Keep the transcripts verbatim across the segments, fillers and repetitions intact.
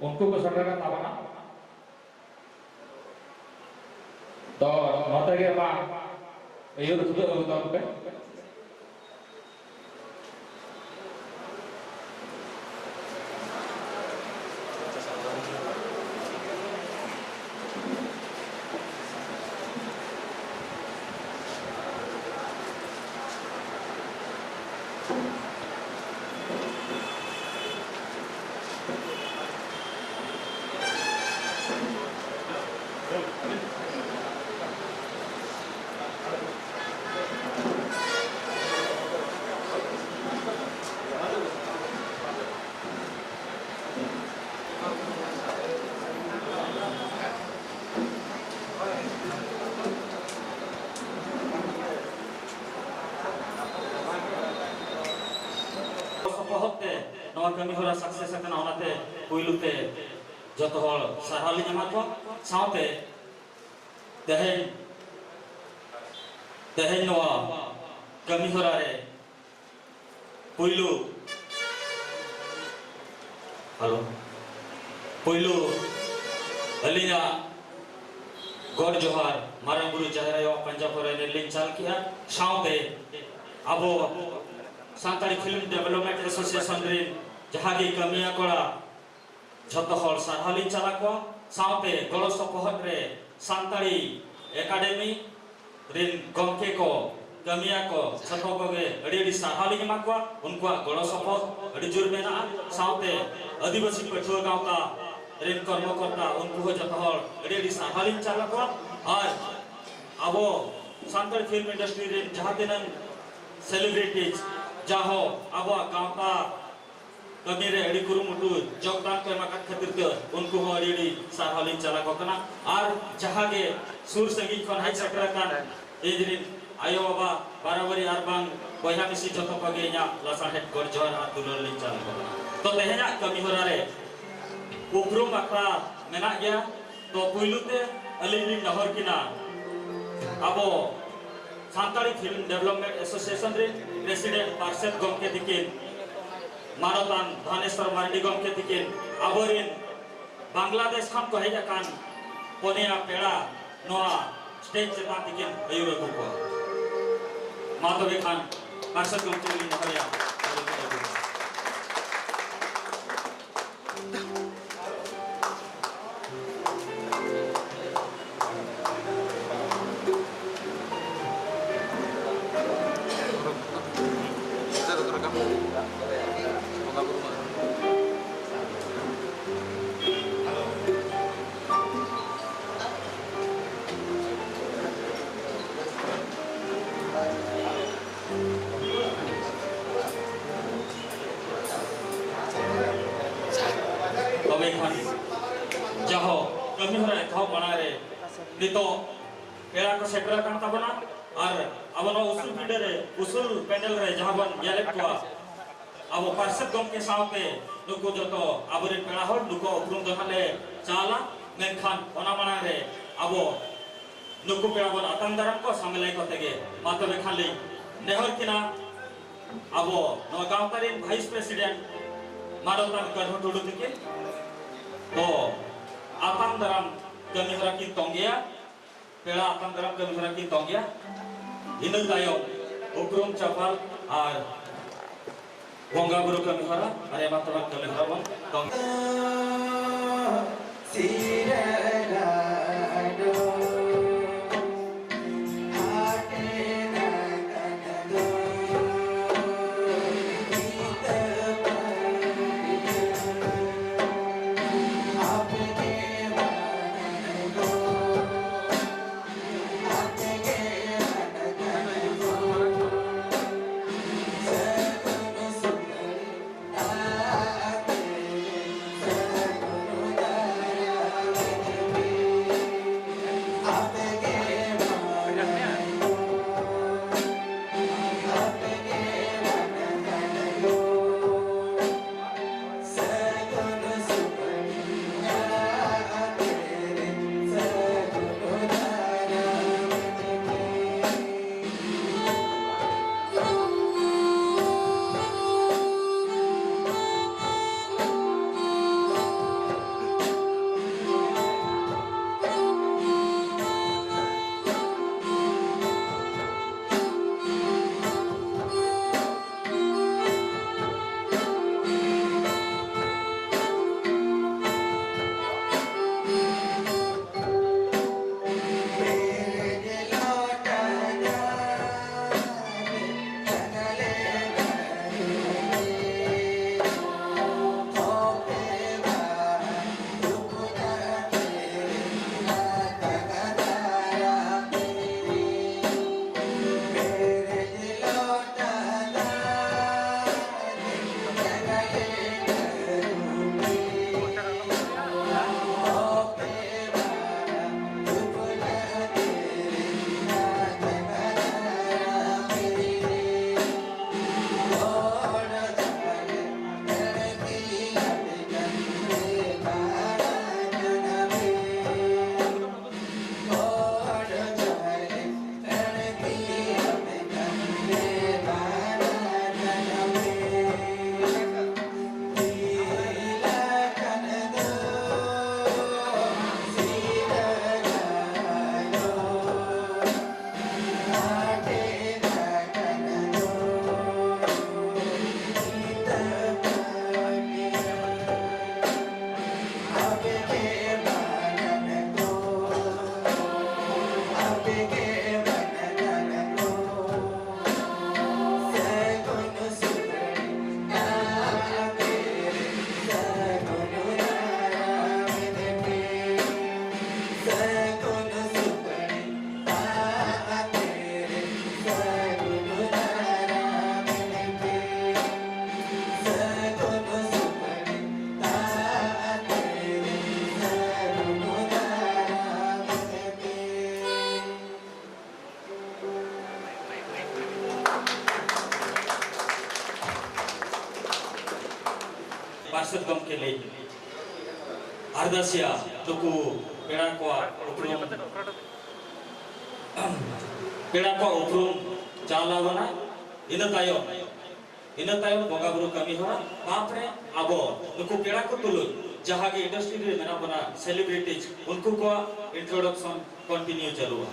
ᱩᱱᱠᱩ ᱠᱚ ᱥᱮᱴᱮᱨᱮᱱ ᱛᱟᱵᱚᱱᱟ᱾ ᱛᱚ ᱱᱚᱛᱮ ᱜᱮ ᱢᱟ ᱟᱹᱭᱩᱨ ᱥᱩᱫᱷᱟᱹ ᱟᱹᱜᱩ ᱛᱟᱵᱚᱱ ᱯᱮ᱾ ᱥᱚᱯᱚᱦᱚᱫ ᱛᱮ ᱱᱚᱣᱟ ᱠᱟᱹᱢᱤ ᱦᱚᱨᱟ success ᱟᱠᱟᱱᱟ, ᱚᱱᱟᱛᱮ ᱯᱩᱭᱞᱩ ᱛᱮ ᱡᱚᱛᱚ ᱦᱚᱲ ᱥᱟᱨᱦᱟᱣ ᱞᱤᱧ ᱮᱢᱟ ᱠᱚᱣᱟ᱾ ᱥᱟᱶᱛᱮ ᱛᱮᱦᱮᱧ, ᱛᱮᱦᱮᱧ ᱱᱚᱣᱟ ᱠᱟᱹᱢᱤ ᱦᱚᱨᱟ ᱨᱮ ᱯᱩᱭᱞᱩ, ᱦᱮᱞᱳ, ᱯᱩᱭᱞᱩ ᱟᱹᱞᱤᱧᱟᱜ ᱜᱚᱰ ᱡᱚᱦᱟᱨ ᱢᱟᱨᱟᱝ ᱵᱩᱨᱩ ᱡᱟᱦᱮᱨ ᱟᱭᱳᱣᱟᱜ ᱯᱟᱸᱡᱟ ᱯᱚᱨᱟᱭ ᱨᱮᱞᱤᱧ ᱪᱟᱞ ᱠᱮᱜᱼᱟ᱾ ᱥᱟᱶᱛᱮ ᱟᱵᱚ ᱥᱟᱱᱛᱟᱲᱤ Film Development Association ᱨᱮᱱ ᱡᱟᱦᱟᱸ ᱜᱮ ᱠᱟᱹᱢᱤᱭᱟ ᱠᱚᱲᱟ, ᱡᱷᱚᱛᱚ ᱦᱚᱲ ᱥᱟᱨᱦᱟᱣ ᱞᱤᱧ ᱪᱟᱞ ᱟᱠᱚᱣᱟ᱾ ᱥᱟᱶᱛᱮ ᱜᱚᱲᱚ ᱥᱚᱯᱚᱦᱚᱫ ᱨᱮ ᱥᱟᱱᱛᱟᱲᱤ ᱮᱠᱟᱰᱮᱢᱤ ᱨᱮᱱ ᱜᱚᱢᱠᱮ ᱠᱚ, ᱠᱟᱹᱢᱤᱭᱟ ᱠᱚ, ᱡᱷᱚᱛᱚ ᱠᱚᱜᱮ ᱟᱹᱰᱤ ᱟᱹᱰᱤ ᱥᱟᱨᱦᱟᱣ ᱞᱤᱧ ᱮᱢᱟ ᱠᱚᱣᱟ᱾ ᱩᱱᱠᱩᱣᱟᱜ ᱜᱚᱲᱚ ᱥᱚᱯᱚᱦᱚᱫ ᱟᱹᱰᱤ ᱡᱳᱨ ᱢᱮᱱᱟᱜᱼᱟ᱾ ᱥᱟᱶᱛᱮ ᱟᱹᱫᱤᱵᱟᱹᱥᱤ ᱯᱟᱹᱴᱷᱩᱣᱟᱹ ᱜᱟᱶᱛᱟ ᱨᱮᱱ ᱠᱚᱨᱢᱚᱠᱚᱨᱛᱟ, ᱩᱱᱠᱩ ᱦᱚᱸ ᱡᱷᱚᱛᱚ ᱦᱚᱲ ᱟᱹᱰᱤ ᱟᱹᱰᱤ ᱥᱟᱨᱦᱟᱣ ᱞᱤᱧ ᱪᱟᱞ ᱟᱠᱚᱣᱟ᱾ ᱟᱨ ᱟᱵᱚ ᱥᱟᱱᱛᱟᱲ film industry ᱨᱮᱱ ᱡᱟᱦᱟᱸ ᱛᱤᱱᱟᱹᱜ celebrities, ᱡᱟᱦᱚᱸ ᱟᱵᱚᱣᱟᱜ ᱜᱟᱶᱛᱟ ᱠᱟᱹᱢᱤ ᱨᱮ ᱟᱹᱰᱤ ᱠᱩᱨᱩᱢᱩᱴᱩ ᱡᱳᱜᱽᱫᱟᱱ ᱠᱚ ᱮᱢ ᱟᱠᱟᱫ ᱠᱷᱟᱹᱛᱤᱨ ᱛᱮ ᱩᱱᱠᱩ ᱦᱚᱸ ᱟᱹᱰᱤ ᱟᱹᱰᱤ ᱥᱟᱨᱦᱟᱣ ᱞᱤᱧ ᱪᱟᱞ ᱟᱠᱚ ᱠᱟᱱᱟ᱾ ᱟᱨ ᱡᱟᱦᱟᱸ ᱜᱮ ᱥᱩᱨ ᱥᱟᱺᱜᱤᱧ ᱠᱷᱚᱱ ᱦᱮᱡ ᱥᱮᱴᱮᱨ ᱟᱠᱟᱱ ᱤᱧ ᱨᱮᱱ ᱟᱭᱳᱼᱵᱟᱵᱟ, ᱵᱟᱨᱟᱵᱟᱨᱤ ᱟᱨ ᱵᱟᱝ ᱵᱚᱭᱦᱟ ᱢᱤᱥᱤ ᱡᱷᱚᱛᱚ ᱠᱚᱜᱮ ᱤᱧᱟᱹᱜ ᱞᱟᱥᱟᱲᱦᱮᱫ ᱜᱚᱰ ᱡᱚᱦᱟᱨ ᱟᱨ ᱫᱩᱞᱟᱹᱲ ᱞᱤᱧ ᱪᱟᱞ ᱟᱠᱚ ᱠᱟᱱᱟ᱾ ᱛᱚ ᱛᱮᱦᱮᱧᱟᱜ ᱠᱟᱹᱢᱤ ᱦᱚᱨᱟ ᱨᱮ ᱩᱯᱨᱩᱢ ᱟᱠᱷᱲᱟ ᱢᱮᱱᱟᱜ ᱜᱮᱭᱟ᱾ ᱛᱚ ᱯᱩᱭᱞᱩ ᱛᱮ ᱟᱹᱞᱤᱧ ᱞᱤᱧ ᱱᱮᱦᱚᱨ ᱠᱤᱱᱟ ᱟᱵᱚ ᱥᱟᱱᱛᱟᱲᱤ Film Development Association ᱨᱮᱱ president ᱯᱟᱨᱥᱮᱛ ᱜᱚᱢᱠᱮ ᱛᱤᱠᱤᱱ, ᱢᱟᱱᱚᱛᱟᱱ ᱫᱷᱟᱱᱮᱥᱣᱚᱨ ᱢᱟᱨᱰᱤ ᱜᱚᱢᱠᱮ ᱛᱤᱠᱤᱱ, ᱟᱵᱚᱨᱮᱱ ᱵᱟᱝᱞᱟᱫᱮᱥ ᱠᱷᱚᱱ ᱠᱚ ᱦᱮᱡ ᱟᱠᱟᱱ ᱯᱚᱱᱭᱟ ᱯᱮᱲᱟ ᱱᱚᱣᱟ ᱥᱴᱮᱡᱽ ᱪᱮᱛᱟᱱ ᱛᱮᱠᱤᱱ ᱟᱹᱭᱩᱨ ᱟᱹᱜᱩ ᱠᱚᱣᱟ᱾ ᱢᱟ ᱛᱚᱵᱮ ᱠᱷᱟᱱ ᱯᱟᱨᱥᱮᱛ ᱜᱚᱢᱠᱮ ᱞᱤᱧ ᱱᱮᱦᱚᱨᱮᱭᱟ᱾ ᱛᱚᱵᱮ ᱠᱷᱟᱱ ᱡᱟᱦᱳ ᱠᱟᱹᱢᱤ ᱦᱚᱨᱟ ᱮᱛᱚᱦᱚᱵ ᱢᱟᱲᱟᱝ ᱨᱮ ᱱᱤᱛᱚᱜ ᱯᱮᱲᱟ ᱠᱚ ᱥᱮᱴᱮᱨ ᱟᱠᱟᱱ ᱛᱟᱵᱚᱱᱟ᱾ ᱟᱨ ᱟᱵᱚ ᱱᱚᱣᱟ ᱩᱥᱩᱞ ᱯᱤᱸᱰᱟᱹ ᱨᱮ, ᱩᱥᱩᱞ ᱯᱮᱱᱰᱮᱞ ᱨᱮ ᱡᱟᱦᱟᱸ ᱵᱚᱱ ᱧᱮᱞᱮᱫ ᱠᱚᱣᱟ, ᱟᱵᱚ ᱯᱟᱨᱥᱮᱛ ᱜᱚᱢᱠᱮ ᱥᱟᱶᱛᱮ ᱱᱩᱠᱩ ᱡᱚᱛᱚ ᱟᱵᱚᱨᱮᱱ ᱯᱮᱲᱟ ᱦᱚᱲ, ᱱᱩᱠᱩᱣᱟᱜ ᱩᱯᱨᱩᱢ ᱫᱚ ᱦᱟᱸᱜ ᱞᱮ ᱪᱟᱞᱟ᱾ ᱢᱮᱱᱠᱷᱟᱱ ᱚᱱᱟ ᱢᱟᱲᱟᱝ ᱨᱮ ᱟᱵᱚ ᱱᱩᱠᱩ ᱯᱮᱲᱟ ᱵᱚᱱ ᱟᱛᱟᱝ ᱫᱟᱨᱟᱢ ᱠᱚᱣᱟ ᱥᱟᱢᱮᱞᱟᱭ ᱠᱚ ᱛᱮᱜᱮ᱾ ᱢᱟ ᱛᱚᱵᱮ ᱠᱷᱟᱱ ᱞᱤᱧ ᱱᱮᱦᱚᱨ ᱠᱤᱱᱟ, ᱟᱵᱚ ᱱᱚᱣᱟ ᱜᱟᱶᱛᱟ ᱨᱮᱱ ᱵᱷᱟᱭᱤᱥ ᱯᱨᱮᱥᱤᱰᱮᱱᱴ ᱢᱟᱱᱚᱛᱟᱱ ᱠᱟᱹᱱᱦᱩ ᱴᱩᱰᱩ ᱛᱤᱠᱤᱱ ᱫᱚ ᱟᱛᱟᱝ ᱫᱟᱨᱟᱢ ᱠᱟᱹᱢᱤ ᱦᱚᱨᱟ ᱠᱤᱱ ᱛᱚᱝᱜᱮᱭᱟ᱾ ᱯᱮᱲᱟ ᱟᱛᱟᱝ ᱫᱟᱨᱟᱢ ᱠᱟᱹᱢᱤ ᱦᱚᱨᱟ ᱠᱤᱱ ᱛᱚᱝᱜᱮᱭᱟ᱾ ᱤᱱᱟᱹ ᱛᱟᱭᱚᱢ ᱩᱯᱨᱩᱢ ᱪᱟᱯᱟᱞ ᱟᱨ ᱵᱚᱸᱜᱟ ᱵᱩᱨᱩ ᱠᱟᱹᱢᱤ ᱦᱚᱨᱟ ᱟᱨ ᱮᱢᱟᱱ ᱛᱮᱢᱟᱱ ᱠᱟᱹᱢᱤ ᱦᱚᱨᱟ ᱵᱚᱱ ᱛᱚᱝ᱾ ᱢᱟᱪᱮᱫ ᱜᱚᱢᱠᱮ ᱞᱟᱹᱭ ᱟᱨᱫᱟᱥᱤᱭᱟ ᱱᱩᱠᱩ ᱯᱮᱲᱟ ᱠᱚᱣᱟᱜ ᱩᱯᱨᱩᱢ, ᱯᱮᱲᱟ ᱠᱚᱣᱟᱜ ᱩᱯᱨᱩᱢ ᱪᱟᱞ ᱟᱵᱚᱱᱟ᱾ ᱤᱱᱟᱹ ᱛᱟᱭᱚᱢ, ᱤᱱᱟᱹ ᱛᱟᱭᱚᱢ ᱵᱚᱸᱜᱟ ᱵᱩᱨᱩ ᱠᱟᱹᱢᱤ ᱦᱚᱨᱟ, ᱛᱟᱯᱚᱨᱮ ᱟᱵᱚ ᱱᱩᱠᱩ ᱯᱮᱲᱟ ᱠᱚ ᱛᱩᱞᱩᱡ ᱡᱟᱦᱟᱸ ᱜᱮ industry ᱨᱮ ᱢᱮᱱᱟᱜ ᱵᱚᱱᱟ, celebrities, ᱩᱱᱠᱩ ᱠᱚᱣᱟᱜ introduction continue ᱪᱟᱹᱞᱩᱜᱼᱟ᱾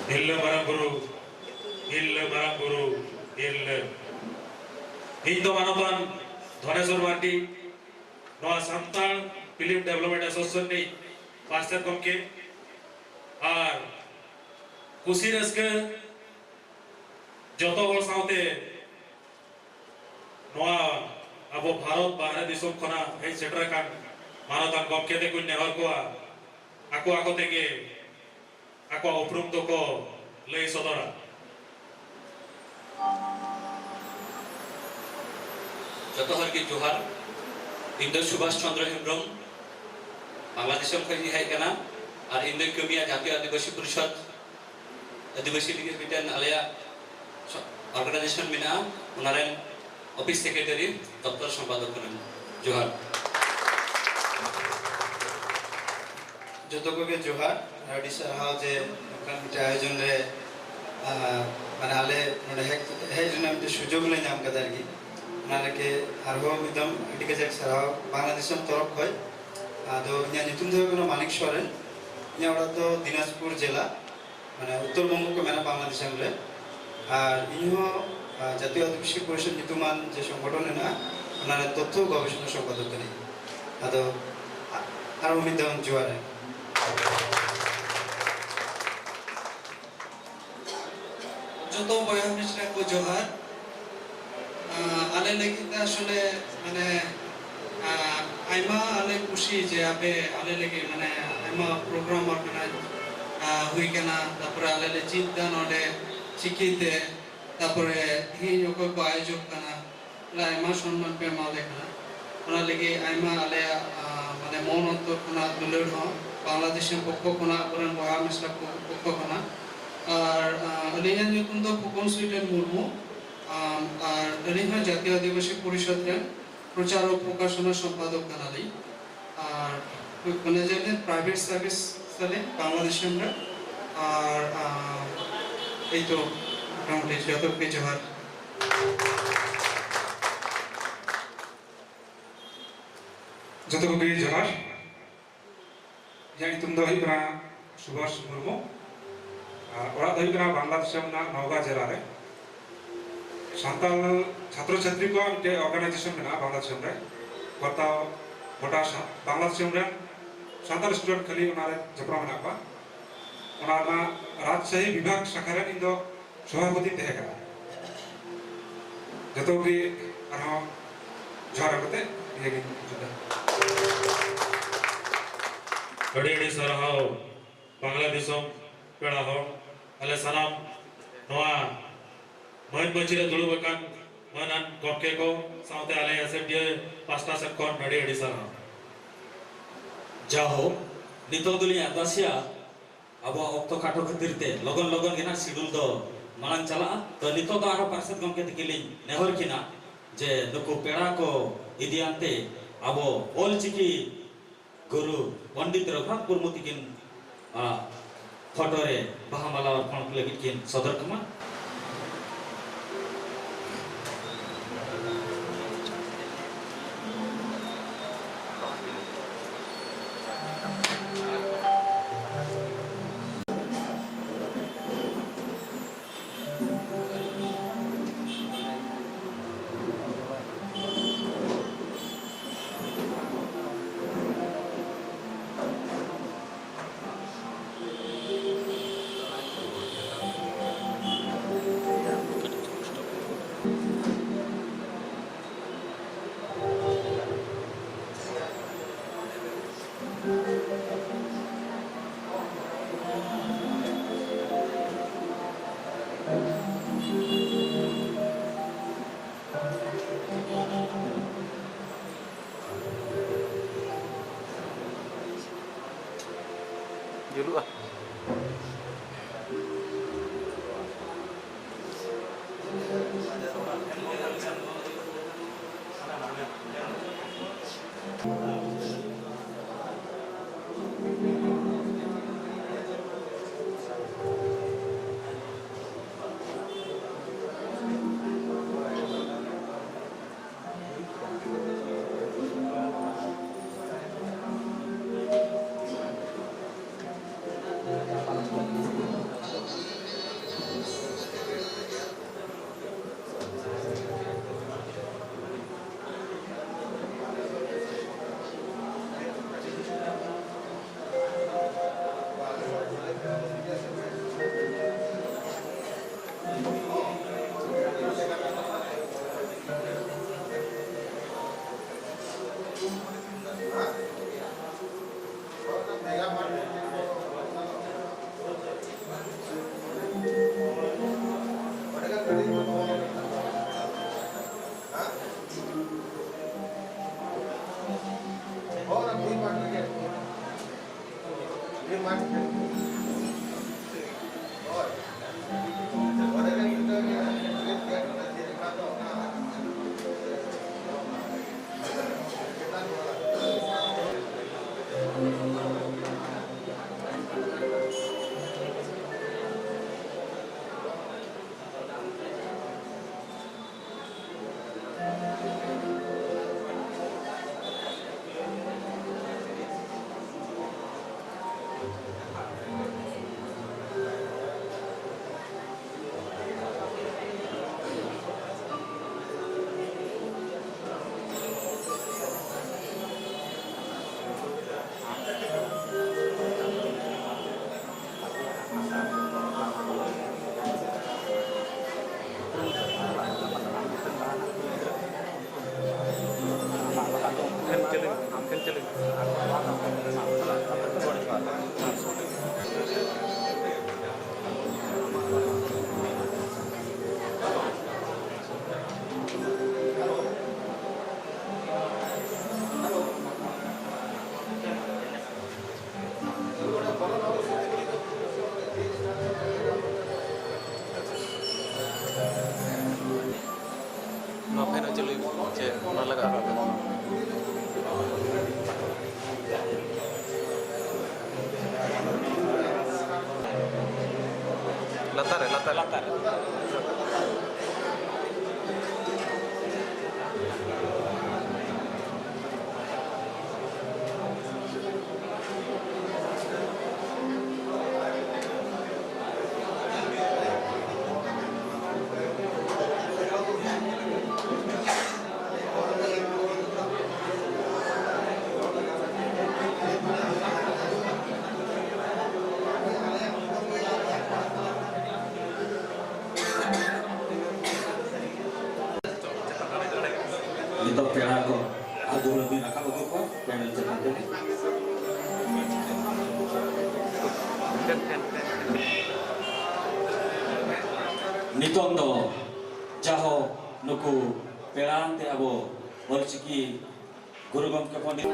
ᱛᱤᱨᱞᱟᱹ ᱢᱟᱨᱟᱝ ᱵᱩᱨᱩ, ᱛᱤᱨᱞᱟᱹ ᱢᱟᱨᱟᱝ ᱵᱩᱨᱩ, ᱛᱤᱨᱞᱟᱹ᱾ ᱤᱧ ᱫᱚ ᱢᱟᱱᱚᱛᱟᱱ ᱫᱷᱚᱱᱮᱥᱣᱚᱨ ᱢᱟᱨᱰᱤ, ᱱᱚᱣᱟ ᱥᱟᱱᱛᱟᱲ Film Development Association ᱨᱤᱱᱤᱡ ᱯᱟᱨᱥᱮᱛ ᱜᱚᱢᱠᱮ, ᱟᱨ ᱠᱩᱥᱤ ᱨᱟᱹᱥᱠᱟᱹ ᱡᱚᱛᱚ ᱦᱚᱲ ᱥᱟᱶᱛᱮ ᱱᱚᱣᱟ ᱟᱵᱚ ᱵᱷᱟᱨᱚᱛ ᱵᱟᱦᱨᱮ ᱫᱤᱥᱚᱢ ᱠᱷᱚᱱᱟᱜ ᱦᱮᱡ ᱥᱮᱴᱮᱨ ᱟᱠᱟᱱ ᱢᱟᱱᱚᱛᱟᱱ ᱜᱚᱢᱠᱮ ᱛᱮᱠᱚᱧ ᱱᱮᱦᱚᱨ ᱠᱚᱣᱟ, ᱟᱠᱚ ᱟᱠᱚ ᱛᱮᱜᱮ ᱟᱠᱚᱣᱟᱜ ᱩᱯᱨᱩᱢ ᱫᱚᱠᱚ ᱞᱟᱹᱭ ᱥᱚᱫᱚᱨᱟ᱾ ᱡᱚᱛᱚ ᱦᱚᱲ ᱜᱮ ᱡᱚᱦᱟᱨ᱾ ᱤᱧ ᱫᱚ ᱥᱩᱵᱷᱟᱥ ᱪᱚᱱᱫᱨᱚ ᱦᱮᱢᱵᱨᱚᱢ, ᱵᱟᱝᱞᱟ ᱫᱤᱥᱚᱢ ᱠᱷᱚᱱ ᱤᱧ ᱦᱮᱡ ᱟᱠᱟᱱᱟ᱾ ᱟᱨ ᱤᱧ ᱫᱚᱧ ᱠᱟᱹᱢᱤᱭᱟ ᱡᱟᱛᱤᱭᱚ ᱟᱹᱫᱤᱵᱟᱹᱥᱤ ᱯᱚᱨᱤᱥᱚᱫᱽ, ᱟᱹᱫᱤᱵᱟᱹᱥᱤ ᱞᱟᱹᱜᱤᱫ ᱢᱤᱫᱴᱮᱱ ᱟᱞᱮᱭᱟᱜ organization ᱢᱮᱱᱟᱜᱼᱟ, ᱚᱱᱟ ᱨᱮᱱ office secretary, ᱫᱚᱯᱛᱚᱨ ᱥᱚᱢᱯᱟᱫᱚᱠ ᱠᱟᱹᱱᱟᱹᱧ᱾ ᱡᱚᱦᱟᱨ᱾ ᱡᱚᱛᱚ ᱠᱚᱜᱮ ᱡᱚᱦᱟᱨ᱾ ᱟᱹᱰᱤ ᱥᱟᱨᱦᱟᱣ ᱡᱮ ᱱᱚᱝᱠᱟᱱ ᱢᱤᱫᱴᱮᱱ ᱟᱭᱳᱡᱚᱱ ᱨᱮ, ᱟᱸ, ᱢᱟᱱᱮ ᱟᱞᱮ ᱱᱚᱰᱮ ᱦᱮᱡ, ᱦᱮᱡ ᱨᱮᱱᱟᱜ ᱢᱤᱫᱴᱮᱱ ᱥᱩᱡᱳᱜᱽ ᱞᱮ ᱧᱟᱢ ᱠᱟᱫᱟ ᱟᱨᱠᱤ᱾ ᱚᱱᱟ ᱞᱟᱹᱜᱤᱫ ᱟᱨᱦᱚᱸ ᱢᱤᱫ ᱫᱚᱢ ᱟᱹᱰᱤ ᱠᱟᱡᱟᱠ ᱥᱟᱨᱦᱟᱣ ᱵᱟᱝᱞᱟ ᱫᱤᱥᱚᱢ ᱛᱚᱨᱚᱯ ᱠᱷᱚᱱ᱾ ᱟᱫᱚ ᱤᱧᱟᱹᱜ ᱧᱩᱛᱩᱢ ᱫᱚ ᱦᱩᱭᱩᱜ ᱠᱟᱱᱟ ᱢᱟᱱᱤᱠ ᱥᱚᱨᱮᱱ᱾ ᱤᱧᱟᱹᱜ ᱚᱲᱟᱜ ᱫᱚ ᱫᱤᱱᱟᱡᱽᱯᱩᱨ ᱡᱮᱞᱟ, ᱢᱟᱱᱮ ᱩᱛᱛᱚᱨ ᱵᱚᱝᱜᱚ ᱠᱚ ᱢᱮᱱᱟ ᱵᱟᱝᱞᱟ ᱫᱤᱥᱚᱢ ᱨᱮ᱾ ᱟᱨ ᱤᱧ ᱦᱚᱸ, ᱟᱸ, ᱡᱟᱛᱤᱭᱚ ᱟᱹᱫᱤᱵᱟᱹᱥᱤ ᱯᱚᱨᱤᱥᱚᱫᱽ ᱧᱩᱛᱩᱢᱟᱱ ᱡᱮ ᱥᱚᱝᱜᱚᱴᱷᱚᱱ ᱢᱮᱱᱟᱜᱼᱟ, ᱚᱱᱟ ᱨᱮ ᱛᱚᱛᱛᱷᱚ ᱜᱚᱵᱮᱥᱚᱱᱟ ᱥᱚᱢᱯᱟᱫᱚᱠ ᱠᱟᱹᱱᱟᱹᱧ᱾ ᱟᱫᱚ ᱟ-, ᱟᱨᱦᱚᱸ ᱢᱤᱫ ᱫᱷᱟᱣ ᱡᱚᱦᱟᱨ᱾ ᱡᱚᱛᱚ ᱵᱚᱭᱦᱟ ᱢᱤᱥᱨᱟ ᱠᱚ ᱡᱚᱦᱟᱨ᱾ ᱟᱸ, ᱟᱞᱮ ᱞᱟᱹᱜᱤᱫ ᱛᱮ ᱟᱥᱚᱞᱮ ᱢᱟᱱᱮ, ᱟᱸ, ᱟᱭᱢᱟ ᱟᱞᱮ ᱠᱩᱥᱤ ᱡᱮ ᱟᱯᱮ ᱟᱞᱮ ᱞᱟᱹᱜᱤᱫ ᱢᱟᱱᱮ ᱟᱭᱢᱟ program organize, ᱟᱸ, ᱦᱩᱭ ᱠᱟᱱᱟ, ᱛᱟᱯᱚᱨᱮ ᱟᱞᱮ ᱞᱮ ᱪᱮᱫ ᱫᱟ ᱱᱚᱰᱮ ᱪᱤᱠᱤ ᱛᱮ, ᱛᱟᱯᱚᱨᱮ ᱛᱮᱦᱮᱧ ᱚᱠᱚᱭ ᱠᱚ ᱟᱭᱳᱡᱚᱠ ᱠᱟᱱᱟ, ᱟᱭᱢᱟ ᱥᱚᱱᱢᱟᱱ ᱯᱮ ᱮᱢᱟᱞᱮ ᱠᱟᱱᱟ᱾ ᱚᱱᱟ ᱞᱟᱹᱜᱤᱫ ᱟᱭᱢᱟ ᱟᱞᱮᱭᱟᱜ, ᱟᱸ, ᱢᱟᱱᱮ, ᱢᱚᱱ ᱚᱱᱛᱚᱨ ᱠᱷᱚᱱᱟᱜ ᱫᱩᱞᱟᱹᱲ ᱦᱚᱸ, ᱵᱟᱝᱞᱟᱫᱮᱥ ᱨᱮᱱ ᱯᱚᱠᱠᱷᱚ ᱠᱷᱚᱱᱟᱜ, ᱟᱵᱚᱨᱮᱱ ᱵᱚᱭᱦᱟ ᱢᱤᱥᱨᱟ ᱠᱚ ᱯᱚᱠᱠᱷᱚ ᱠᱷᱚᱱᱟᱜ᱾ ᱟᱨ, ᱟᱸ, ᱟᱹᱞᱤᱧᱟᱜ ᱧᱩᱛᱩᱢ ᱫᱚ ᱯᱷᱩᱠᱚᱱ ᱥᱩᱭᱴᱮᱱ ᱢᱩᱨᱢᱩ᱾ ᱟᱢ, ᱟᱨ ᱟᱹᱞᱤᱧ ᱦᱚᱸ ᱡᱟᱛᱤᱭᱚ ᱟᱹᱫᱤᱵᱟᱹᱥᱤ ᱯᱚᱨᱤᱥᱚᱫᱽ ᱨᱮᱱ ᱯᱨᱚᱪᱟᱨ ᱚ ᱯᱨᱚᱠᱟᱥᱚᱱᱟ ᱥᱚᱢᱯᱟᱫᱚᱠ ᱠᱟᱱᱟᱞᱤᱧ᱾ ᱟᱨ ᱦᱩᱭᱩᱜ ᱠᱟᱱᱟ ᱡᱮ ᱟᱹᱞᱤᱧ ᱯᱨᱟᱭᱵᱷᱮᱴ ᱥᱟᱨᱵᱷᱤᱥ ᱟᱹᱞᱤᱧ ᱵᱟᱝᱞᱟᱫᱮᱥ ᱨᱮ᱾ ᱟᱨ, ᱟᱸ, ᱮᱭ ᱛᱚ, ᱢᱚᱴᱟᱢᱩᱴᱤ ᱡᱚᱛᱚ ᱠᱚᱜᱮ ᱡᱚᱦᱟᱨ᱾ ᱡᱚᱛᱚ ᱠᱚᱜᱮ ᱡᱚᱦᱟᱨ᱾ ᱤᱧᱟᱹᱜ ᱧᱩᱛᱩᱢ ᱫᱚ ᱦᱩᱭᱩᱜ ᱠᱟᱱᱟ ᱥᱩᱵᱷᱟᱥ ᱢᱩᱨᱢᱩ᱾ ᱟᱨ ᱚᱲᱟᱜ ᱫᱚ ᱦᱩᱭᱩᱜ ᱠᱟᱱᱟ ᱵᱟᱝᱞᱟ ᱫᱤᱥᱚᱢ ᱨᱮᱱᱟᱜ ᱱᱚᱣᱜᱟ ᱡᱮᱞᱟ ᱨᱮ᱾ ᱥᱟᱱᱛᱟᱲ ᱪᱷᱟᱛᱨᱚ ᱪᱷᱟᱛᱨᱤ ᱠᱚᱣᱟᱜ ᱢᱤᱫᱴᱮᱡ ᱚᱨᱜᱟᱱᱟᱭᱡᱮᱥᱚᱱ ᱢᱮᱱᱟᱜᱼᱟ ᱵᱟᱝᱞᱟ ᱫᱤᱥᱚᱢ ᱨᱮ᱾ ᱜᱚᱴᱟ, ᱜᱚᱴᱟ ᱥᱟ-, ᱵᱟᱝᱞᱟ ᱫᱤᱥᱚᱢ ᱨᱮᱱ ᱥᱟᱱᱛᱟᱲ ᱥᱴᱩᱰᱮᱱᱴ ᱠᱷᱟᱹᱞᱤ ᱚᱱᱟᱨᱮ ᱡᱚᱯᱲᱟᱣ ᱢᱮᱱᱟᱜ ᱠᱚᱣᱟ᱾ ᱚᱱᱟ ᱨᱮᱱᱟᱜ ᱨᱟᱡᱽᱥᱟᱦᱤ ᱵᱤᱵᱷᱟᱜᱽ ᱥᱟᱠᱷᱟ ᱨᱮᱱ ᱤᱧ ᱫᱚ ᱥᱚᱵᱷᱟᱯᱚᱛᱤᱧ ᱛᱟᱦᱮᱸ ᱠᱟᱱᱟ᱾ ᱡᱚᱛᱚ ᱜᱮ ᱟᱨᱦᱚᱸ ᱡᱚᱦᱟᱨ ᱠᱟᱛᱮ ᱱᱤᱭᱟᱹ ᱜᱤᱧ ᱢᱩᱪᱟᱹᱫᱟ᱾ ᱟᱹᱰᱤ ᱟᱹᱰᱤ ᱥᱟᱨᱦᱟᱣ ᱵᱟᱝᱞᱟ ᱫᱤᱥᱚᱢ ᱯᱮᱲᱟ ᱦᱚᱲ, ᱟᱞᱮ ᱥᱟᱱᱟᱢ ᱱᱚᱣᱟ ᱢᱟᱹᱱ ᱢᱟᱹᱪᱤ ᱨᱮ ᱫᱩᱲᱩᱵ ᱟᱠᱟᱱ ᱢᱟᱹᱱᱟᱱ ᱜᱚᱢᱠᱮ ᱠᱚ ᱥᱟᱶᱛᱮ ᱟᱞᱮ ᱮᱥ ᱮᱯᱷ ᱰᱤ ᱮ ᱯᱟᱥᱴᱟ ᱥᱮᱫ ᱠᱷᱚᱱ ᱟᱹᱰᱤ ᱟᱹᱰᱤ ᱥᱟᱨᱦᱟᱣ᱾ ᱡᱟᱦᱳᱠ, ᱱᱤᱛᱚᱜ ᱫᱚᱞᱤᱧ ᱟᱨᱫᱟᱥᱮᱜᱼᱟ, ᱟᱵᱚᱣᱟᱜ ᱚᱠᱛᱚ ᱠᱷᱟᱴᱚ ᱠᱷᱟᱹᱛᱤᱨ ᱛᱮ ᱞᱚᱜᱚᱱ ᱞᱚᱜᱚᱱ ᱜᱮ ᱱᱟᱜ ᱥᱤᱰᱩᱞ ᱫᱚ ᱢᱟᱲᱟᱝ ᱪᱟᱞᱟᱜᱼᱟ᱾ ᱛᱚ, ᱱᱤᱛᱚᱜ ᱫᱚ ᱟᱨᱦᱚᱸ ᱯᱟᱨᱥᱮᱛ ᱜᱚᱢᱠᱮ ᱛᱤᱠᱤᱱ ᱞᱤᱧ ᱱᱮᱦᱚᱨ ᱠᱤᱱᱟ ᱡᱮ ᱱᱩᱠᱩ ᱯᱮᱲᱟ ᱠᱚ ᱤᱫᱤᱭᱟᱱᱛᱮ ᱟᱵᱚ ᱚᱞ ᱪᱤᱠᱤ ᱜᱩᱨᱩ ᱯᱚᱱᱰᱤᱛ ᱨᱚᱜᱷᱩᱱᱟᱛᱷ ᱢᱩᱨᱢᱩ ᱛᱤᱠᱤᱱ, ᱟ, ᱯᱷᱳᱴᱳ ᱨᱮ ᱵᱟᱦᱟ ᱢᱟᱞᱟ ᱚᱨᱯᱚᱬ ᱞᱟᱹᱜᱤᱫ ᱠᱤᱱ ᱥᱚᱫᱚᱨ ᱠᱚᱢᱟ᱾ ᱦᱩᱭᱩᱜᱼᱟ᱾ ᱪᱮᱫ ᱚᱱᱟ ᱞᱟᱜᱟᱜᱼᱟ? ᱞᱟᱛᱟᱨ ᱨᱮ, ᱞᱟᱛᱟᱨ ᱨᱮ᱾ ᱞᱟᱛᱟᱨ ᱨᱮ᱾ ᱱᱤᱛᱚᱜ ᱯᱮᱲᱟ ᱠᱚ ᱟᱹᱜᱩ ᱞᱟᱹᱜᱤᱫ ᱨᱟᱠᱟᱵ ᱟᱹᱜᱩ ᱠᱚᱣᱟ ᱯᱮᱱᱮᱞ ᱪᱮᱛᱟᱱ ᱨᱮ᱾ ᱱᱤᱛᱚᱝ ᱫᱚ ᱡᱟᱦᱳ ᱱᱩᱠᱩ ᱯᱮᱲᱟ ᱟᱱᱛᱮ ᱟᱵᱚ ᱚᱞᱪᱤᱠᱤ ᱜᱩᱨᱩ ᱜᱚᱢᱠᱮ ᱯᱚᱱᱰᱤᱛ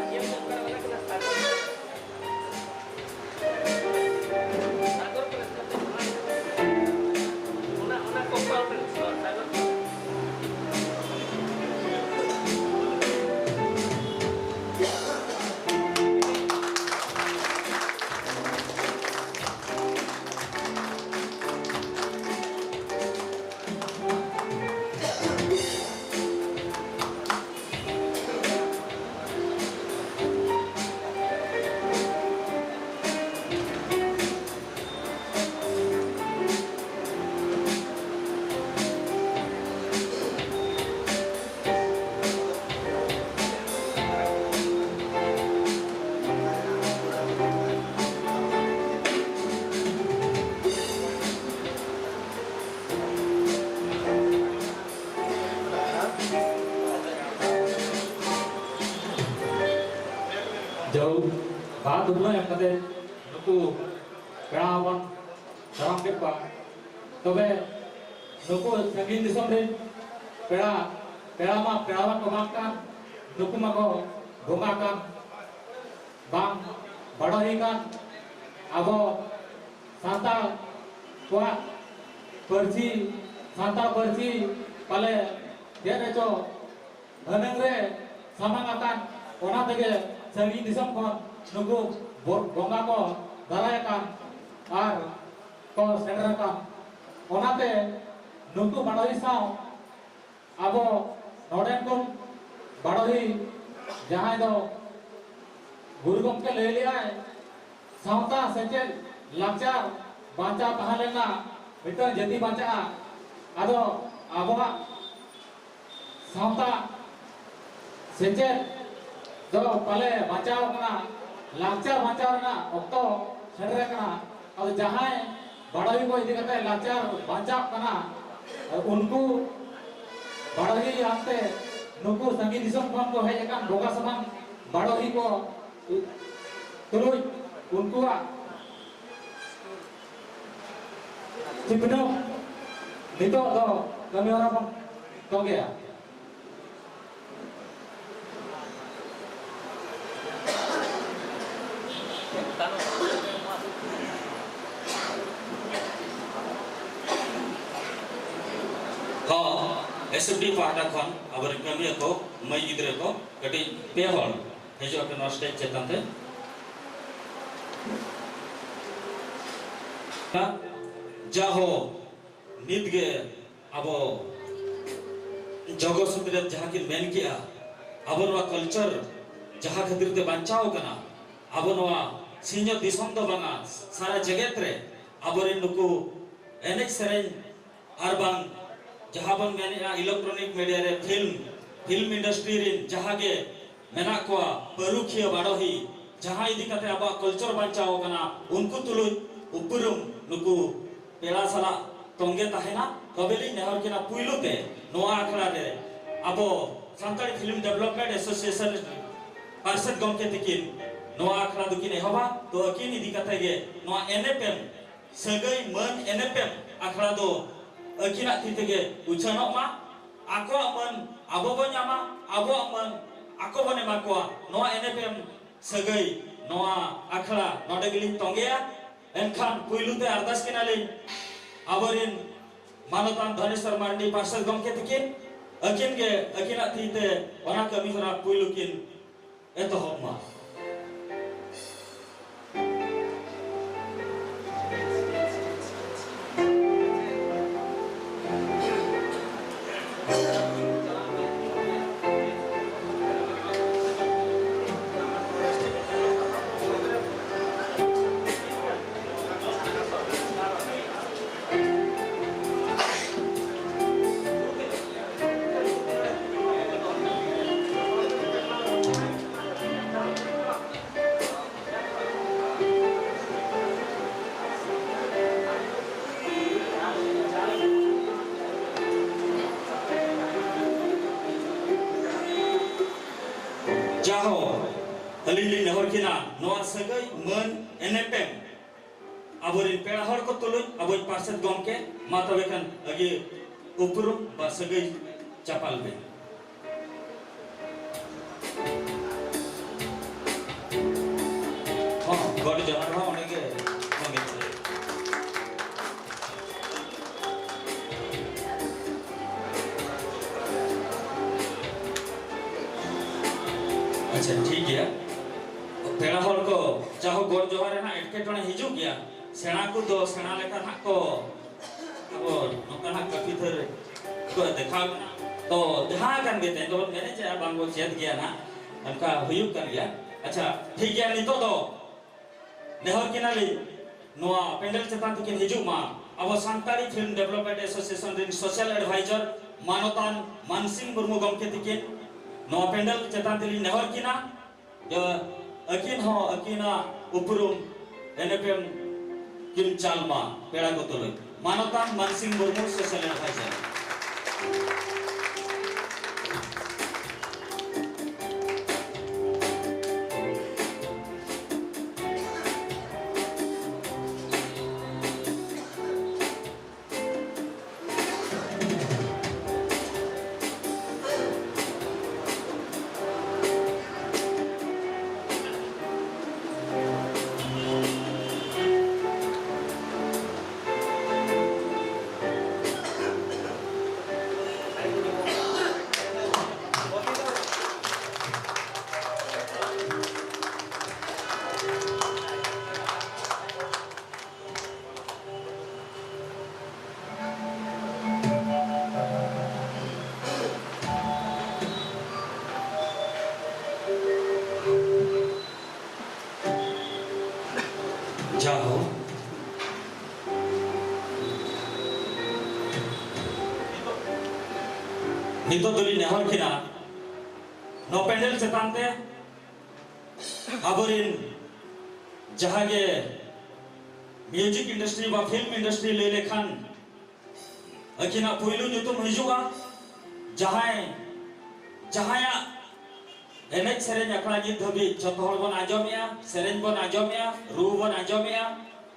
ᱡᱟᱹᱨᱩᱲ ᱵᱟᱦᱟ ᱫᱷᱩᱯ ᱮᱢ ᱠᱟᱛᱮ ᱱᱩᱠᱩ ᱯᱮᱲᱟ ᱦᱚᱸᱵᱚᱱ ᱫᱟᱨᱟᱢ ᱠᱮᱫ ᱠᱚᱣᱟ᱾ ᱛᱚᱵᱮ ᱱᱩᱠᱩ ᱥᱟᱺᱜᱤᱧ ᱫᱤᱥᱚᱢ ᱨᱮᱱ ᱯᱮᱲᱟ, ᱯᱮᱲᱟ ᱢᱟ ᱯᱮᱲᱟ ᱢᱟᱠᱚ ᱵᱟᱝ ᱠᱟᱱ, ᱱᱩᱠᱩ ᱢᱟᱠᱚ ᱵᱚᱸᱜᱟ ᱠᱟᱱ, ᱵᱟᱝ ᱵᱟᱰᱟᱭ ᱠᱟᱱ᱾ ᱟᱵᱚ ᱥᱟᱱᱛᱟᱲ ᱠᱚᱣᱟᱜ ᱯᱟᱹᱨᱥᱤ, ᱥᱟᱱᱛᱟᱲ ᱯᱟᱹᱨᱥᱤ ᱯᱟᱞᱮ ᱪᱮᱫ ᱨᱮᱪᱚ ᱦᱟᱹᱱᱟᱹᱝ ᱨᱮ ᱥᱟᱢᱟᱝ ᱟᱠᱟᱱ, ᱚᱱᱟ ᱛᱮᱜᱮ ᱥᱟᱺᱜᱤᱧ ᱫᱤᱥᱚᱢ ᱠᱷᱚᱱ ᱱᱩᱠᱩ ᱵᱚ-, ᱵᱚᱸᱜᱟ ᱠᱚ ᱫᱟᱨᱟᱭ ᱟᱠᱟᱱ ᱟᱨ ᱠᱚ ᱥᱮᱴᱮᱨ ᱟᱠᱟᱱ᱾ ᱚᱱᱟᱛᱮ ᱱᱩᱠᱩ ᱵᱟᱰᱚᱦᱤ ᱥᱟᱶ ᱟᱵᱚ ᱱᱚᱰᱮᱱ ᱠᱚ ᱵᱟᱰᱚᱦᱤ, ᱡᱟᱦᱟᱸᱭ ᱫᱚ ᱜᱩᱨᱩ ᱜᱚᱢᱠᱮ ᱞᱟᱹᱭ ᱞᱮᱫᱟᱭ, ᱥᱟᱶᱛᱟ, ᱥᱮᱪᱮᱫ, ᱞᱟᱠᱪᱟᱨ ᱵᱟᱧᱪᱟᱣ ᱛᱟᱦᱮᱸ ᱞᱮᱱᱟ ᱢᱤᱫᱴᱟᱝ ᱡᱟᱹᱛᱤ ᱵᱟᱧᱪᱟᱜᱼᱟ᱾ ᱟᱫᱚ ᱟᱵᱚᱣᱟᱜ ᱥᱟᱶᱛᱟ ᱥᱮᱪᱮᱫ ᱫᱚ ᱯᱟᱞᱮ ᱵᱟᱧᱪᱟᱣ ᱠᱟᱱᱟ, ᱞᱟᱠᱪᱟᱨ ᱵᱟᱧᱪᱟᱣ ᱨᱮᱱᱟᱜ ᱚᱠᱛᱚ ᱥᱮᱴᱮᱨ ᱟᱠᱟᱱᱟ᱾ ᱟᱫᱚ ᱡᱟᱦᱟᱸᱭ ᱵᱟᱰᱚᱦᱤ ᱠᱚ ᱤᱫᱤ ᱠᱟᱛᱮ, ᱞᱟᱠᱪᱟᱨ ᱵᱟᱧᱪᱟᱣ ᱠᱟᱱᱟ, ᱩᱱᱠᱩ ᱵᱟᱰᱚᱦᱤ ᱟᱱᱛᱮ ᱱᱩᱠᱩ ᱥᱟᱺᱜᱤᱧ ᱫᱤᱥᱚᱢ ᱠᱷᱚᱱ ᱠᱚ ᱦᱮᱡ ᱟᱠᱟᱱ ᱵᱚᱸᱜᱟ ᱥᱟᱢᱟᱱ ᱵᱟᱰᱚᱦᱤ ᱠᱚ ᱛᱩᱞᱩᱡ ᱩᱱᱠᱩᱣᱟᱜ ᱪᱤᱯᱱᱟᱹ ᱱᱤᱛᱚᱜ ᱫᱚ ᱠᱟᱹᱢᱤ ᱦᱚᱨᱟ ᱵᱚᱱ ᱛᱚᱸᱜᱮᱭᱟ᱾ ᱦᱚᱸ, ᱮᱥ ᱮᱯᱷ ᱰᱤ ᱯᱟᱦᱴᱟ ᱠᱷᱚᱱ ᱟᱵᱚᱨᱮᱱ ᱠᱟᱹᱢᱤᱭᱟᱹ ᱠᱚ, ᱢᱟᱹᱭ ᱜᱤᱫᱽᱨᱟᱹ ᱠᱚ, ᱠᱟᱹᱴᱤᱡ ᱯᱮ ᱦᱚᱲ ᱦᱤᱡᱩᱜ ᱟᱯᱮ ᱱᱚᱣᱟ ᱥᱴᱮᱡ ᱪᱮᱛᱟᱱ ᱛᱮ᱾ ᱡᱟᱦᱳ, ᱱᱤᱛ ᱜᱮ ᱟᱵᱚ ᱡᱚᱜᱚ ᱥᱩᱫᱽᱨᱮ ᱡᱟᱦᱟᱸ ᱠᱤᱱ ᱢᱮᱱ ᱠᱮᱜᱼᱟ, ᱟᱵᱚ ᱱᱚᱣᱟ ᱠᱟᱞᱪᱟᱨ ᱡᱟᱦᱟᱸ ᱠᱷᱟᱹᱛᱤᱨ ᱛᱮ ᱵᱟᱧᱪᱟᱣ ᱠᱟᱱᱟ, ᱟᱵᱚ ᱱᱚᱣᱟ ᱥᱤᱧᱚᱛ ᱫᱤᱥᱚᱢ ᱫᱚ ᱵᱟᱝᱟ, ᱥᱟᱨᱟ ᱡᱮᱜᱮᱛ ᱨᱮ ᱟᱵᱚᱨᱮᱱ ᱱᱩᱠᱩ ᱮᱱᱮᱡ ᱥᱮᱨᱮᱧ ᱟᱨ ᱵᱟᱝ ᱡᱟᱦᱟᱸ ᱵᱚᱱ ᱢᱮᱱᱮᱜᱼᱟ ᱤᱞᱮᱠᱴᱨᱚᱱᱤᱠ ᱢᱤᱰᱤᱭᱟ ᱨᱮ ᱯᱷᱤᱞᱢ, ᱯᱷᱤᱞᱢ ᱤᱱᱰᱟᱥᱴᱨᱤ ᱨᱮᱱ ᱡᱟᱦᱟᱸ ᱜᱮ ᱢᱮᱱᱟᱜ ᱠᱚᱣᱟ, ᱯᱟᱹᱨᱩᱠᱷᱤᱭᱟᱹ ᱵᱟᱰᱚᱦᱤ, ᱡᱟᱦᱟᱸ ᱤᱫᱤ ᱠᱟᱛᱮ ᱟᱵᱚᱣᱟᱜ ᱠᱟᱞᱪᱟᱨ ᱵᱟᱧᱪᱟᱣ ᱟᱠᱟᱱᱟ, ᱩᱱᱠᱩ ᱛᱩᱞᱩᱡ ᱩᱯᱨᱩᱢ ᱱᱩᱠᱩ ᱯᱮᱲᱟ ᱥᱟᱞᱟᱜ ᱛᱚᱸᱜᱮ ᱛᱟᱦᱮᱱᱟ᱾ ᱛᱚᱵᱮ ᱞᱤᱧ ᱱᱮᱦᱚᱨ ᱠᱤᱱᱟ ᱯᱩᱭᱞᱩ ᱛᱮ ᱱᱚᱣᱟ ᱟᱠᱷᱲᱟ ᱨᱮ ᱟᱵᱚ ᱥᱟᱱᱛᱟᱲᱤ ᱯᱷᱤᱞᱢ ᱰᱮᱵᱷᱞᱚᱯᱢᱮᱱᱴ ᱮᱥᱳᱥᱤᱭᱮᱥᱚᱱ ᱯᱟᱨᱥᱮᱛ ᱜᱚᱢᱠᱮ ᱛᱤᱠᱤᱱ ᱱᱚᱣᱟ ᱟᱠᱷᱲᱟ ᱫᱚᱠᱤᱱ ᱮᱦᱚᱵᱟ᱾ ᱛᱚ ᱟᱹᱠᱤᱱ ᱤᱫᱤ ᱠᱟᱛᱮ ᱜᱮ ᱱᱚᱣᱟ ᱮᱱᱮᱯᱮᱢ ᱥᱟᱹᱜᱟᱹᱭ ᱢᱟᱹᱱ ᱮᱱᱮᱯᱮᱢ ᱟᱠᱷᱲᱟ ᱫᱚ ᱟᱹᱠᱤᱱᱟᱜ ᱛᱤ ᱛᱮᱜᱮ ᱩᱪᱷᱟᱹᱱᱚᱜ ᱢᱟ᱾ ᱟᱠᱚᱣᱟᱜ ᱢᱟᱹᱱ ᱟᱵᱚ ᱵᱚᱱ ᱧᱟᱢᱟ, ᱟᱵᱚᱣᱟᱜ ᱢᱟᱹᱱ ᱟᱠᱚ ᱵᱚᱱ ᱮᱢᱟ ᱠᱚᱣᱟ᱾ ᱱᱚᱣᱟ ᱮᱱᱮᱯᱮᱢ ᱥᱟᱹᱜᱟᱹᱭ ᱱᱚᱣᱟ ᱟᱠᱷᱲᱟ ᱱᱚᱰᱮ ᱜᱮᱞᱤᱧ ᱛᱚᱸᱜᱮᱭᱟ᱾ ᱮᱱᱠᱷᱟᱱ ᱯᱩᱭᱞᱩ ᱛᱮ ᱟᱨᱫᱟᱥ ᱠᱤᱱᱟᱞᱤᱧ ᱟᱵᱚᱨᱤᱱ ᱢᱟᱱᱚᱛᱟᱱ ᱫᱷᱚᱱᱮᱥᱣᱚᱨ ᱢᱟᱨᱰᱤ ᱯᱟᱨᱥᱮᱛ ᱜᱚᱢᱠᱮ ᱛᱤᱠᱤᱱ, ᱟᱹᱠᱤᱱ ᱜᱮ ᱟᱹᱠᱤᱱᱟᱜ ᱛᱤ ᱛᱮ ᱚᱱᱟ ᱠᱟᱹᱢᱤ ᱦᱚᱨᱟ ᱯᱩᱭᱞᱩ ᱠᱤᱱ ᱮᱛᱚᱦᱚᱵ ᱢᱟ᱾ ᱡᱟᱦᱳ, ᱟᱹᱞᱤᱧ ᱞᱤᱧ ᱱᱮᱦᱚᱨ ᱠᱤᱱᱟ ᱱᱚᱣᱟ ᱥᱟᱹᱜᱟᱹᱭ ᱢᱟᱹᱱ ᱮᱱᱮᱯᱮᱢ ᱟᱵᱚᱨᱮᱱ ᱯᱮᱲᱟ ᱦᱚᱲ ᱠᱚ ᱛᱩᱞᱩᱡ ᱟᱵᱚᱭᱤᱡ ᱯᱟᱨᱥᱮᱛ ᱜᱚᱢᱠᱮ, ᱢᱟ ᱛᱚᱵᱮ ᱠᱷᱟᱱ ᱟᱹᱜᱮ ᱩᱯᱨᱩᱢ ᱵᱟ ᱥᱟᱹᱜᱟᱹᱭ ᱪᱟᱯᱟᱞ ᱵᱮᱱ᱾ ᱦᱚᱸ, ᱜᱚᱰ ᱡᱚᱦᱟᱨ ᱦᱚᱸ ᱚᱸᱰᱮ ᱜᱮ ᱥᱟᱸᱜᱮ ᱠᱚ᱾ ᱟᱪᱪᱷᱟ, ᱴᱷᱤᱠ ᱜᱮᱭᱟ᱾ ᱯᱮᱲᱟ ᱦᱚᱲ ᱠᱚ, ᱡᱟᱦᱳ, ᱜᱚᱰ ᱡᱚᱦᱟᱨ ᱨᱮᱱᱟᱜ ᱮᱴᱠᱮᱴᱚᱬᱮ ᱦᱤᱡᱩᱜ ᱜᱮᱭᱟ᱾ ᱥᱮᱬᱟ ᱠᱚᱫᱚ ᱥᱮᱬᱟ ᱞᱮᱠᱟ ᱱᱟᱜ ᱠᱚ ᱟᱵᱚ ᱱᱚᱝᱠᱟ ᱱᱟᱜ ᱠᱟᱹᱯᱤ ᱛᱷᱟᱹᱨ ᱠᱚ ᱫᱮᱠᱷᱟᱣ ᱠᱟᱱᱟ᱾ ᱛᱚ, ᱡᱟᱦᱟᱸ ᱠᱟᱱ ᱜᱮ, ᱛᱮᱦᱮᱧ ᱫᱚᱵᱚᱱ ᱢᱮᱱᱮᱫ ᱡᱮ ᱵᱟᱝ ᱵᱚᱱ ᱪᱮᱫ ᱜᱮᱭᱟ ᱱᱟᱜ, ᱚᱱᱠᱟ ᱦᱩᱭᱩᱜ ᱠᱟᱱ ᱜᱮᱭᱟ᱾ ᱟᱪᱪᱷᱟ, ᱴᱷᱤᱠ ᱜᱮᱭᱟ, ᱱᱤᱛᱚᱜ ᱫᱚ ᱱᱮᱦᱚᱨ ᱠᱤᱱᱟᱞᱤᱧ ᱱᱚᱣᱟ ᱯᱮᱱᱰᱮᱞ ᱪᱮᱛᱟᱱ ᱛᱮᱠᱤᱱ ᱦᱤᱡᱩᱜ ᱢᱟ ᱟᱵᱚ ᱥᱟᱱᱛᱟᱲᱤ ᱯᱷᱤᱞᱢ ᱰᱮᱵᱷᱞᱚᱯᱢᱮᱱᱴ ᱮᱥᱳᱥᱤᱭᱮᱥᱚᱱ ᱨᱤᱱ ᱥᱳᱥᱟᱞ ᱮᱰᱵᱷᱟᱭᱡᱟᱨ ᱢᱟᱱᱚᱛᱟᱱ ᱢᱟᱱᱥᱤᱝ ᱢᱩᱨᱢᱩ ᱜᱚᱢᱠᱮ ᱛᱤᱠᱤᱱ᱾ ᱱᱚᱣᱟ ᱯᱮᱱᱰᱮᱞ ᱪᱮᱛᱟᱱ ᱛᱮᱞᱤᱧ ᱱᱮᱦᱚᱨ ᱠᱤᱱᱟ᱾ ᱡᱮ ᱟᱹᱠᱤᱱ ᱦᱚᱸ ᱟᱹᱠᱤᱱᱟᱜ ᱩᱯᱨᱩᱢ ᱮᱱᱮᱯᱮᱢ ᱠᱤᱱ ᱪᱟᱞ ᱢᱟ ᱯᱮᱲᱟ ᱠᱚ ᱛᱩᱞᱩᱡ᱾ ᱢᱟᱱᱚᱛᱟᱱ ᱢᱟᱱᱥᱤᱝ ᱢᱩᱨᱢᱩ, ᱥᱳᱥᱟᱞ ᱮᱰᱵᱷᱟᱭᱡᱟᱨ᱾ ᱱᱤᱛᱚᱜ ᱫᱚᱞᱤᱧ ᱱᱮᱦᱚᱨ ᱠᱤᱱᱟ, ᱱᱚᱣᱟ ᱯᱮᱱᱰᱮᱞ ᱪᱮᱛᱟᱱ ᱛᱮ ᱟᱵᱚᱨᱤᱱ ᱡᱟᱦᱟᱸ ᱜᱮ ᱢᱤᱭᱩᱡᱤᱠ ᱤᱱᱰᱟᱥᱴᱨᱤ ᱵᱟ ᱯᱷᱤᱞᱢ ᱤᱱᱰᱟᱥᱴᱨᱤ ᱞᱟᱹᱭ ᱞᱮᱠᱷᱟᱱ ᱟᱹᱠᱤᱱᱟᱜ ᱯᱩᱭᱞᱩ ᱧᱩᱛᱩᱢ ᱦᱤᱡᱩᱜᱼᱟ᱾ ᱡᱟᱦᱟᱸᱭ, ᱡᱟᱦᱟᱸᱭᱟᱜ ᱮᱱᱮᱡ ᱥᱮᱨᱮᱧ ᱟᱠᱷᱲᱟ ᱱᱤᱛ ᱫᱷᱟᱹᱵᱤᱡ ᱡᱚᱛᱚ ᱦᱚᱲ ᱵᱚᱱ ᱟᱸᱡᱚᱢᱮᱜᱼᱟ, ᱥᱮᱨᱮᱧ ᱵᱚᱱ ᱟᱸᱡᱚᱢᱮᱜᱼᱟ, ᱨᱩ ᱵᱚᱱ ᱟᱸᱡᱚᱢᱮᱜᱼᱟ,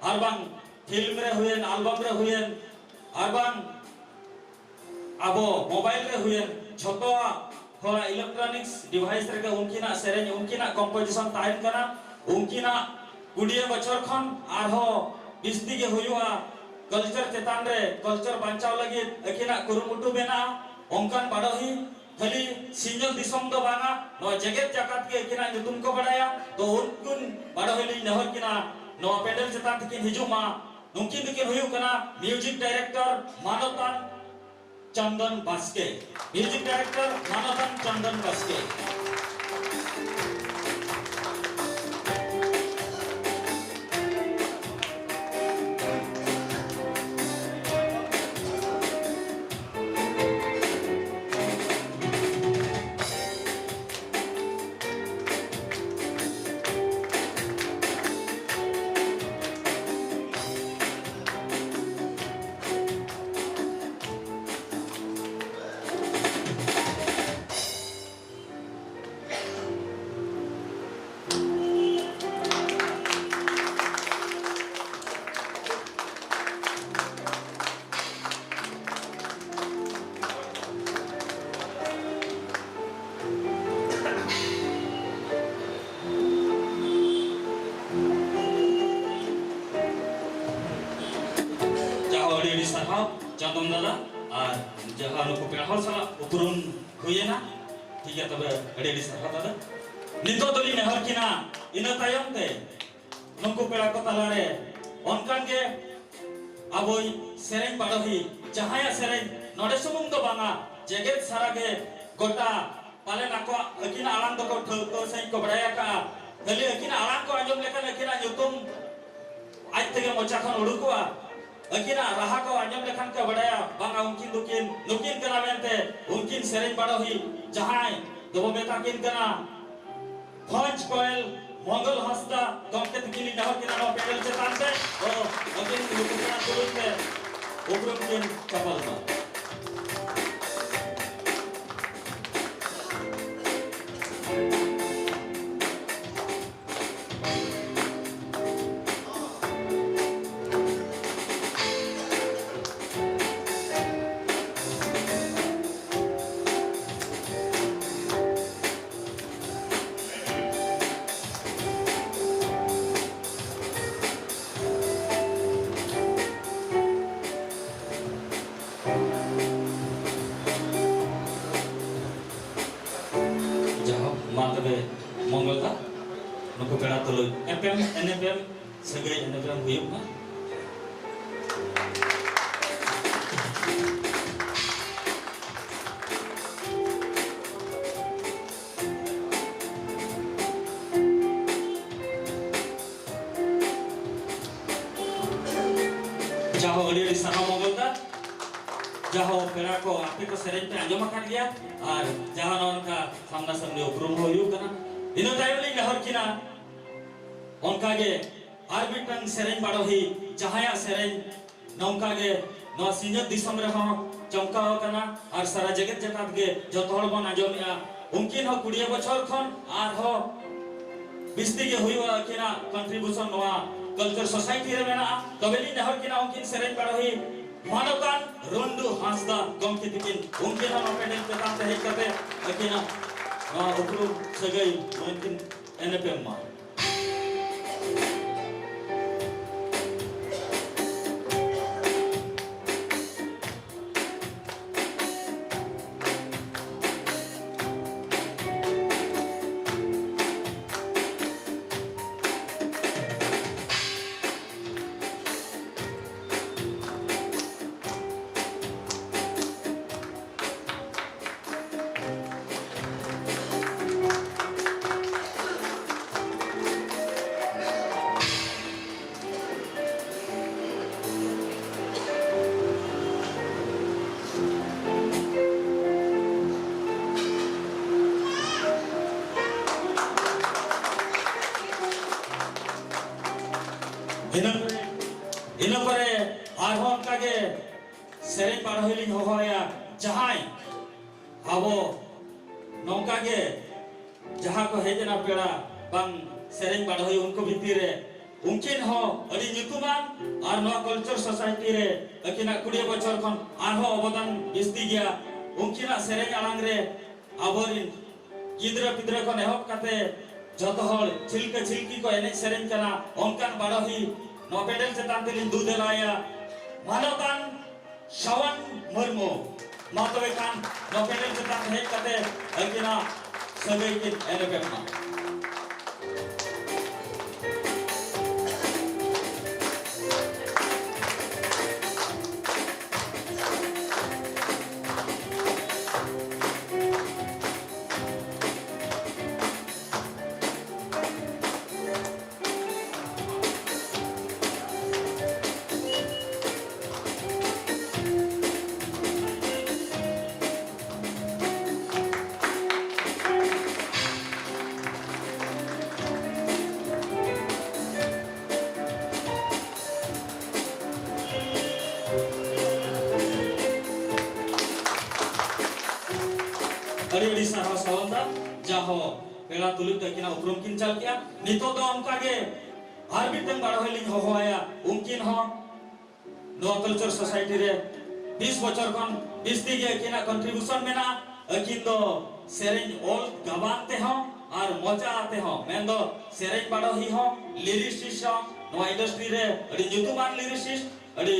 ᱟᱨ ᱵᱟᱝ ᱯᱷᱤᱞᱢ ᱨᱮ ᱦᱩᱭᱮᱱ, ᱟᱞᱵᱟᱢ ᱨᱮ ᱦᱩᱭᱮᱱ, ᱟᱨ ᱵᱟᱝ ᱟᱵᱚ ᱢᱳᱵᱟᱭᱤᱞ ᱨᱮ ᱦᱩᱭᱮᱱ, ᱡᱷᱚᱛᱚᱣᱟᱜ ᱦᱚᱲᱟᱜ ᱤᱞᱮᱠᱴᱨᱚᱱᱤᱠᱥ ᱰᱤᱵᱷᱟᱭᱤᱥ ᱨᱮᱜᱮ ᱩᱱᱠᱤᱱᱟᱜ ᱥᱮᱨᱮᱧ, ᱩᱱᱠᱤᱱᱟᱜ ᱠᱚᱢᱯᱳᱡᱤᱥᱚᱱ ᱛᱟᱦᱮᱱ ᱠᱟᱱᱟ᱾ ᱩᱱᱠᱤᱱᱟᱜ ᱠᱩᱲᱤᱭᱟᱹ ᱵᱚᱪᱷᱚᱨ ᱠᱷᱚᱱ ᱟᱨᱦᱚᱸ ᱵᱤᱥᱛᱤ ᱜᱮ ᱦᱩᱭᱩᱜᱼᱟ᱾ ᱠᱟᱞᱪᱟᱨ ᱪᱮᱛᱟᱱ ᱨᱮ, ᱠᱟᱞᱪᱟᱨ ᱵᱟᱧᱪᱟᱣ ᱞᱟᱹᱜᱤᱫ ᱟᱹᱠᱤᱱᱟᱜ ᱠᱩᱨᱩᱢᱩᱴᱩ ᱢᱮᱱᱟᱜᱼᱟ᱾ ᱚᱱᱠᱟᱱ ᱵᱟᱰᱚᱦᱤ ᱠᱷᱟᱹᱞᱤ ᱥᱤᱧᱚᱛ ᱫᱤᱥᱚᱢ ᱫᱚ ᱵᱟᱝᱟ, ᱱᱚᱣᱟ ᱡᱮᱜᱮᱛ ᱡᱟᱠᱟᱛ ᱜᱮ ᱟᱹᱠᱤᱱᱟᱜ ᱧᱩᱛᱩᱢ ᱠᱚ ᱵᱟᱰᱟᱭᱟ᱾ ᱛᱚ ᱩᱱᱠᱤᱱ ᱵᱟᱰᱚᱦᱤ ᱞᱤᱧ ᱱᱮᱦᱚᱨ ᱠᱤᱱᱟ, ᱱᱚᱣᱟ ᱯᱮᱱᱰᱮᱞ ᱪᱮᱛᱟᱱ ᱛᱮᱠᱤᱱ ᱦᱤᱡᱩᱜ ᱢᱟ᱾ ᱱᱩᱠᱤᱱ ᱫᱚᱠᱤᱱ ᱦᱩᱭᱩᱜ ᱠᱟᱱᱟ ᱢᱤᱭᱩᱡᱤᱠ ᱰᱟᱭᱨᱮᱠᱴᱚᱨ ᱢᱟᱱᱚᱛᱟᱱ ᱪᱚᱱᱫᱚᱱ ᱵᱟᱥᱠᱮ᱾ ᱢᱤᱭᱩᱡᱤᱠ ᱰᱟᱭᱨᱮᱠᱴᱚᱨ ᱢᱟᱱᱚᱛᱟᱱ ᱪᱚᱱᱫᱚᱱ ᱵᱟᱥᱠᱮ᱾ ᱡᱟᱦᱟᱸ ᱟᱹᱰᱤ ᱟᱹᱰᱤ ᱥᱟᱨᱦᱟᱣ ᱪᱟᱸᱫᱚᱱ ᱫᱟᱫᱟ, ᱟᱨ ᱡᱟᱦᱟᱸ ᱱᱩᱠᱩ ᱯᱮᱲᱟ ᱦᱚᱲ ᱥᱟᱞᱟᱜ ᱩᱯᱨᱩᱢ ᱦᱩᱭᱮᱱᱟ᱾ ᱴᱷᱤᱠ ᱜᱮᱭᱟ, ᱛᱚᱵᱮ ᱟᱹᱰᱤ ᱟᱹᱰᱤ ᱥᱟᱨᱦᱟᱣ ᱫᱟᱫᱟ᱾ ᱱᱤᱛᱚᱜ ᱫᱚᱞᱤᱧ ᱱᱮᱦᱚᱨ ᱠᱤᱱᱟ, ᱤᱱᱟᱹ ᱛᱟᱭᱚᱢ ᱛᱮ ᱱᱩᱠᱩ ᱯᱮᱲᱟ ᱠᱚ ᱛᱟᱞᱟᱨᱮ ᱚᱱᱠᱟᱱ ᱜᱮ ᱟᱵᱚᱭ ᱥᱮᱨᱮᱧ ᱵᱟᱰᱚᱦᱤ, ᱡᱟᱦᱟᱸᱭᱟᱜ ᱥᱮᱨᱮᱧ ᱱᱚᱰᱮ ᱥᱩᱢᱩᱝ ᱫᱚ ᱵᱟᱝᱟ, ᱡᱮᱜᱮᱛ ᱥᱟᱨᱟ ᱜᱮ ᱜᱚᱴᱟ ᱯᱟᱞᱮᱱ ᱟᱠᱚᱣᱟᱜ ᱟᱹᱠᱤᱱᱟᱜ ᱟᱲᱟᱝ ᱫᱚᱠᱚ ᱴᱷᱟᱹᱣᱠᱟᱹ ᱥᱟᱺᱦᱤᱡ ᱠᱚ ᱵᱟᱰᱟᱭ ᱟᱠᱟᱜᱼᱟ᱾ ᱠᱷᱟᱹᱞᱤ ᱟᱹᱠᱤᱱᱟᱜ ᱟᱲᱟᱝ ᱠᱚ ᱟᱸᱡᱚᱢ ᱞᱮᱠᱷᱟᱱ ᱟᱹᱠᱤᱱᱟᱜ ᱧᱩᱛᱩᱢ ᱟᱡ ᱛᱮᱜᱮ ᱢᱚᱪᱟ ᱠᱷᱚᱱ ᱩᱰᱩᱠᱚᱜᱼᱟ᱾ ᱟᱹᱠᱤᱱᱟᱜ ᱨᱟᱦᱟ ᱠᱚ ᱟᱸᱡᱚᱢ ᱞᱮᱠᱷᱟᱱ ᱠᱚ ᱵᱟᱲᱟᱭᱟ, ᱵᱟᱝᱟ, ᱩᱱᱠᱤᱱ ᱫᱚᱠᱤᱱ ᱱᱩᱠᱤᱱ ᱠᱟᱱᱟ ᱢᱮᱱᱛᱮ᱾ ᱩᱱᱠᱤᱱ ᱥᱮᱨᱮᱧ ᱵᱟᱰᱚᱦᱤ ᱡᱟᱦᱟᱸᱭ ᱫᱚᱵᱚ ᱢᱮᱛᱟ ᱠᱤᱱ ᱠᱟᱱᱟ ᱵᱷᱚᱸᱡᱽ ᱠᱚᱭᱮᱞ ᱢᱚᱝᱜᱚᱞ ᱦᱟᱸᱥᱫᱟ ᱜᱚᱢᱠᱮ ᱛᱟᱹᱠᱤᱱ ᱞᱤᱧ ᱱᱮᱦᱚᱨ ᱠᱤᱱᱟ ᱱᱚᱣᱟ ᱯᱮᱱᱰᱮᱞ ᱪᱮᱛᱟᱱ ᱛᱮ᱾ ᱚ, ᱟᱹᱠᱤᱱ ᱱᱩᱠᱩ ᱯᱮᱲᱟ ᱛᱩᱞᱩᱡ ᱛᱮ ᱩᱯᱨᱩᱢ ᱠᱤᱱ ᱪᱟᱯᱟᱞ ᱢᱟ᱾ ᱡᱟᱦᱳᱠ, ᱢᱟ ᱛᱚᱵᱮ ᱢᱚᱝᱜᱚᱞ ᱫᱟ, ᱱᱩᱠᱩ ᱯᱮᱲᱟ ᱛᱩᱞᱩᱡ ᱮᱯᱮᱢ ᱮᱱᱮᱯᱮᱢ ᱥᱟᱹᱜᱟᱹᱭ ᱮᱱᱮᱯᱮᱢ ᱦᱩᱭᱩᱜ ᱢᱟ᱾ ᱡᱟᱦᱳ, ᱟᱹᱰᱤ ᱟᱹᱰᱤ ᱥᱟᱨᱦᱟᱣ ᱢᱚᱝᱜᱚᱞ ᱫᱟ᱾ ᱡᱟᱦᱳ, ᱯᱮᱲᱟ ᱠᱚ, ᱟᱯᱮ ᱠᱚ ᱥᱮᱨᱮᱧ ᱯᱮ ᱟᱸᱡᱚᱢ ᱟᱠᱟᱫ ᱜᱮᱭᱟ, ᱟᱨ ᱡᱟᱦᱟᱸ ᱱᱚᱜᱼᱚ ᱱᱚᱝᱠᱟ ᱥᱟᱢᱱᱟ ᱥᱟᱢᱱᱤ ᱩᱯᱨᱩᱢ ᱦᱚᱸ ᱦᱩᱭᱩᱜ ᱠᱟᱱᱟ᱾ ᱤᱱᱟᱹ ᱛᱟᱭᱚᱢ ᱞᱤᱧ ᱱᱮᱦᱚᱨ ᱠᱤᱱᱟ ᱚᱱᱠᱟ ᱜᱮ ᱟᱨ ᱢᱤᱫᱴᱟᱝ ᱥᱮᱨᱮᱧ ᱵᱟᱰᱚᱦᱤ, ᱡᱟᱦᱟᱸᱭᱟᱜ ᱥᱮᱨᱮᱧ ᱱᱚᱝᱠᱟ ᱜᱮ ᱱᱚᱣᱟ ᱥᱤᱧᱚᱛ ᱫᱤᱥᱚᱢ ᱨᱮᱦᱚᱸ ᱪᱚᱢᱠᱟᱣ ᱟᱠᱟᱱᱟ ᱟᱨ ᱥᱟᱨᱟ ᱡᱮᱜᱮᱛ ᱡᱟᱠᱟᱛ ᱜᱮ ᱡᱚᱛᱚ ᱦᱚᱲ ᱵᱚᱱ ᱟᱸᱡᱚᱢᱮᱜᱼᱟ᱾ ᱩᱱᱠᱤᱱ ᱦᱚᱸ ᱠᱩᱲᱤ ᱵᱚᱪᱷᱚᱨ ᱠᱷᱚᱱ ᱟᱨᱦᱚᱸ ᱵᱤᱥᱛᱤ ᱜᱮ ᱦᱩᱭᱩᱜᱼᱟ ᱟᱹᱠᱤᱱᱟᱜ contribution ᱱᱚᱣᱟ culture society ᱨᱮ ᱢᱮᱱᱟᱜᱼᱟ᱾ ᱛᱚᱵᱮ ᱞᱤᱧ ᱱᱮᱦᱚᱨ ᱠᱤᱱᱟ ᱩᱱᱠᱤᱱ ᱥᱮᱨᱮᱧ ᱵᱟᱰᱚᱦᱤ ᱢᱟᱱᱚᱛᱟᱱ ᱨᱩᱱᱰᱩ ᱦᱟᱸᱥᱫᱟ ᱜᱚᱢᱠᱮ ᱛᱤᱠᱤᱱ, ᱩᱱᱠᱤᱱ ᱦᱚᱸ ᱱᱚᱣᱟ ᱯᱮᱱᱰᱮᱞ ᱪᱮᱛᱟᱱ ᱛᱮ ᱦᱮᱡ ᱠᱟᱛᱮ ᱟᱹᱠᱤᱱᱟᱜ ᱱᱚᱣᱟ ᱩᱯᱨᱩᱢ ᱥᱟᱹᱜᱟᱹᱭ ᱱᱚᱣᱟ ᱠᱤᱱ ᱮᱱᱮᱯᱮᱢ ᱢᱟ᱾ ᱤᱱᱟᱹ ᱯᱚᱨᱮ, ᱤᱱᱟᱹ ᱯᱚᱨᱮ ᱟᱨᱦᱚᱸ ᱚᱱᱠᱟ ᱜᱮ ᱥᱮᱨᱮᱧ ᱵᱟᱰᱚᱦᱤ ᱞᱤᱧ ᱦᱚᱦᱚ ᱟᱭᱟ, ᱡᱟᱦᱟᱸᱭ ᱟᱵᱚ ᱱᱚᱝᱠᱟ ᱜᱮ ᱡᱟᱦᱟᱸ ᱠᱚ ᱦᱮᱡ ᱮᱱᱟ ᱯᱮᱲᱟ ᱵᱟᱝ ᱥᱮᱨᱮᱧ ᱵᱟᱰᱚᱦᱤ, ᱩᱱᱠᱩ ᱵᱷᱤᱛᱤᱨ ᱨᱮ ᱩᱱᱠᱤᱱ ᱦᱚᱸ ᱟᱹᱰᱤ ᱧᱩᱛᱩᱢᱟᱱ ᱟᱨ ᱱᱚᱣᱟ Culture Society ᱨᱮ ᱟᱹᱠᱤᱱᱟᱜ ᱠᱩᱲᱤ ᱵᱚᱪᱷᱚᱨ ᱠᱷᱚᱱ ᱟᱨᱦᱚᱸ ᱚᱵᱚᱫᱟᱱ ᱵᱤᱥᱛᱤ ᱜᱮᱭᱟ᱾ ᱩᱱᱠᱤᱱᱟᱜ ᱥᱮᱨᱮᱧ ᱟᱲᱟᱝ ᱨᱮ ᱟᱵᱚᱨᱤᱱ ᱜᱤᱫᱽᱨᱟᱹ ᱯᱤᱫᱽᱨᱟᱹ ᱠᱷᱚᱱ ᱮᱦᱚᱵ ᱠᱟᱛᱮ ᱡᱚᱛᱚ ᱦᱚᱲ ᱪᱷᱤᱞᱠᱟᱹ ᱪᱷᱤᱞᱠᱤ ᱠᱚ ᱮᱱᱮᱡ ᱥᱮᱨᱮᱧ ᱠᱟᱱᱟ᱾ ᱚᱱᱠᱟᱱ ᱵᱟᱰᱚᱦᱤ ᱱᱚᱣᱟ ᱯᱮᱱᱰᱮᱞ ᱪᱮᱛᱟᱱ ᱛᱮᱞᱤᱧ ᱫᱩ ᱫᱮᱞᱟᱭᱟ, ᱢᱟᱱᱚᱛᱟᱱ ᱥᱟᱣᱟᱱ ᱢᱩᱨᱢᱩ᱾ ᱢᱟ ᱛᱚᱵᱮ ᱠᱷᱟᱱ ᱱᱚᱣᱟ ᱯᱮᱱᱰᱮᱞ ᱪᱮᱛᱟᱱ ᱨᱮ ᱦᱮᱡ ᱠᱟᱛᱮ ᱟᱹᱠᱤᱱᱟᱜ ᱥᱟᱹᱜᱟᱹᱭ ᱠᱤᱱ ᱮᱱᱮᱯᱮᱢ ᱢᱟ᱾ ᱟᱹᱰᱤ ᱟᱹᱰᱤ ᱥᱟᱨᱦᱟᱣ ᱥᱟᱣᱟᱱ ᱫᱟ, ᱡᱟᱦᱚ ᱯᱮᱲᱟ ᱛᱩᱞᱩᱡ ᱛᱟᱹᱠᱤᱱᱟᱜ ᱩᱯᱨᱩᱢ ᱠᱤᱱ ᱪᱟᱞ ᱠᱮᱜᱼᱟ᱾ ᱱᱤᱛᱚᱜ ᱫᱚ ᱚᱱᱠᱟ ᱜᱮ ᱟᱨ ᱢᱤᱫᱴᱟᱝ ᱵᱟᱰᱚᱦᱤ ᱞᱤᱧ ᱦᱚᱦᱚ ᱟᱭᱟ, ᱩᱱᱠᱤᱱ ᱦᱚᱸ ᱱᱚᱣᱟ Culture Society ᱨᱮ ᱵᱤᱥ ᱵᱚᱪᱷᱚᱨ ᱠᱷᱚᱱ ᱵᱤᱥᱛᱤ ᱜᱮ ᱟᱹᱠᱤᱱᱟᱜ contribution ᱢᱮᱱᱟᱜᱼᱟ᱾ ᱟᱹᱠᱤᱱ ᱫᱚ ᱥᱮᱨᱮᱧ ᱚᱞ ᱜᱟᱵᱟᱱ ᱛᱮᱦᱚᱸ ᱟᱨ ᱢᱚᱪᱟ ᱛᱮᱦᱚᱸ, ᱢᱮᱱᱫᱚ ᱥᱮᱨᱮᱧ ᱵᱟᱰᱚᱦᱤ ᱦᱚᱸ, lyricist ᱦᱚᱸ, ᱱᱚᱣᱟ industry ᱨᱮ ᱟᱹᱰᱤ ᱧᱩᱛᱩᱢᱟᱱ lyricist, ᱟᱹᱰᱤ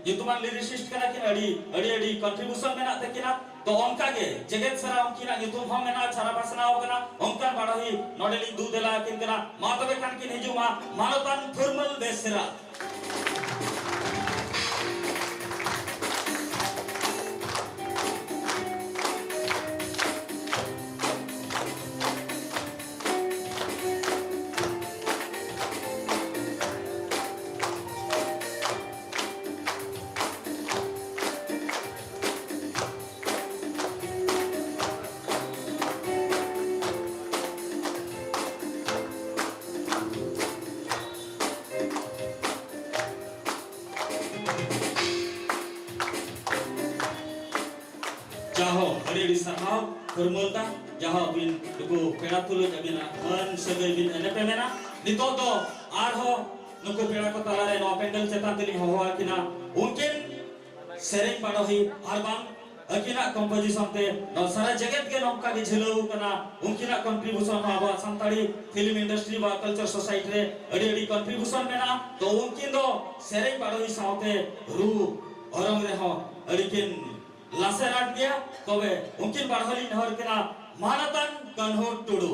ᱧᱩᱛᱩᱢᱟᱱ lyricist ᱠᱟᱱᱟ ᱠᱤᱱ᱾ ᱟᱹᱰᱤ, ᱟᱹᱰᱤ, ᱟᱹᱰᱤ contribution ᱢᱮᱱᱟᱜ ᱛᱟᱹᱠᱤᱱᱟ᱾ ᱛᱚ ᱚᱱᱠᱟ ᱜᱮ ᱡᱮᱜᱮᱛ ᱥᱟᱨᱟ ᱩᱱᱠᱤᱱᱟᱜ ᱧᱩᱛᱩᱢ ᱦᱚᱸ ᱢᱮᱱᱟᱜᱼᱟ, ᱪᱷᱟᱨᱟ ᱯᱟᱥᱱᱟᱣ ᱠᱟᱱᱟ᱾ ᱚᱱᱠᱟᱱ ᱵᱟᱰᱚᱦᱤ ᱱᱚᱰᱮ ᱞᱤᱧ ᱫᱩ ᱫᱮᱞᱟ ᱟᱹᱠᱤᱱ ᱠᱟᱱᱟ᱾ ᱢᱟ ᱛᱚᱵᱮ ᱠᱷᱟᱱ ᱠᱤᱱ ᱦᱤᱡᱩᱜ ᱢᱟ, ᱢᱟᱱᱚᱛᱟᱱ ᱯᱷᱩᱨᱢᱟᱹᱞ ᱵᱮᱥᱨᱟ᱾ ᱡᱟᱦᱳ, ᱟᱹᱰᱤ ᱟᱹᱰᱤ ᱥᱟᱨᱦᱟᱣ ᱦᱚᱨᱢᱟᱹᱞ ᱫᱟ, ᱡᱟᱦᱳ ᱟᱹᱵᱤᱱ ᱱᱩᱠᱩ ᱯᱮᱲᱟ ᱛᱩᱞᱩᱡ ᱟᱹᱵᱤᱱᱟᱜ ᱢᱟᱹᱱ ᱥᱟᱹᱜᱟᱹᱭ ᱵᱤᱱ ᱮᱱᱮᱯᱮᱢᱮᱱᱟ᱾ ᱱᱤᱛᱚᱜ ᱫᱚ ᱟᱨᱦᱚᱸ ᱱᱩᱠᱩ ᱯᱮᱲᱟ ᱠᱚ ᱛᱟᱞᱟᱨᱮ ᱱᱚᱣᱟ ᱯᱮᱱᱰᱮᱞ ᱪᱮᱛᱟᱱ ᱛᱮᱞᱤᱧ ᱦᱚᱦᱚ ᱟᱹᱠᱤᱱᱟ᱾ ᱩᱱᱠᱤᱱ ᱥᱮᱨᱮᱧ ᱵᱟᱰᱚᱦᱤ ᱟᱨ ᱵᱟᱝ ᱟᱹᱠᱤᱱᱟᱜ composition ᱛᱮ ᱱᱚᱣᱟ ᱥᱟᱨᱟ ᱡᱮᱜᱮᱛ ᱜᱮ ᱱᱚᱝᱠᱟ ᱜᱮ ᱡᱷᱤᱞᱟᱹᱣ ᱠᱟᱱᱟ᱾ ᱩᱱᱠᱤᱱᱟᱜ contribution ᱦᱚᱸ ᱟᱵᱚᱣᱟᱜ ᱥᱟᱱᱛᱟᱲᱤ film industry ᱵᱟ culture society ᱨᱮ ᱟᱹᱰᱤ ᱟᱹᱰᱤ contribution ᱢᱮᱱᱟᱜᱼᱟ᱾ ᱛᱚ ᱩᱱᱠᱤᱱ ᱫᱚ ᱥᱮᱨᱮᱧ ᱵᱟᱰᱚᱦᱤ ᱥᱟᱶᱛᱮ ᱨᱩ ᱚᱨᱚᱝ ᱨᱮᱦᱚᱸ ᱟᱹᱰᱤ ᱠᱤᱱ ᱞᱟᱥᱮᱨ ᱟᱠᱟᱫ ᱜᱮᱭᱟ᱾ ᱛᱚᱵᱮ ᱩᱱᱠᱤᱱ ᱵᱟᱰᱚᱦᱤ ᱞᱤᱧ ᱱᱮᱦᱚᱨ ᱠᱤᱱᱟ, ᱢᱟᱱᱚᱛᱟᱱ ᱠᱟᱹᱱᱦᱩ ᱴᱩᱰᱩ᱾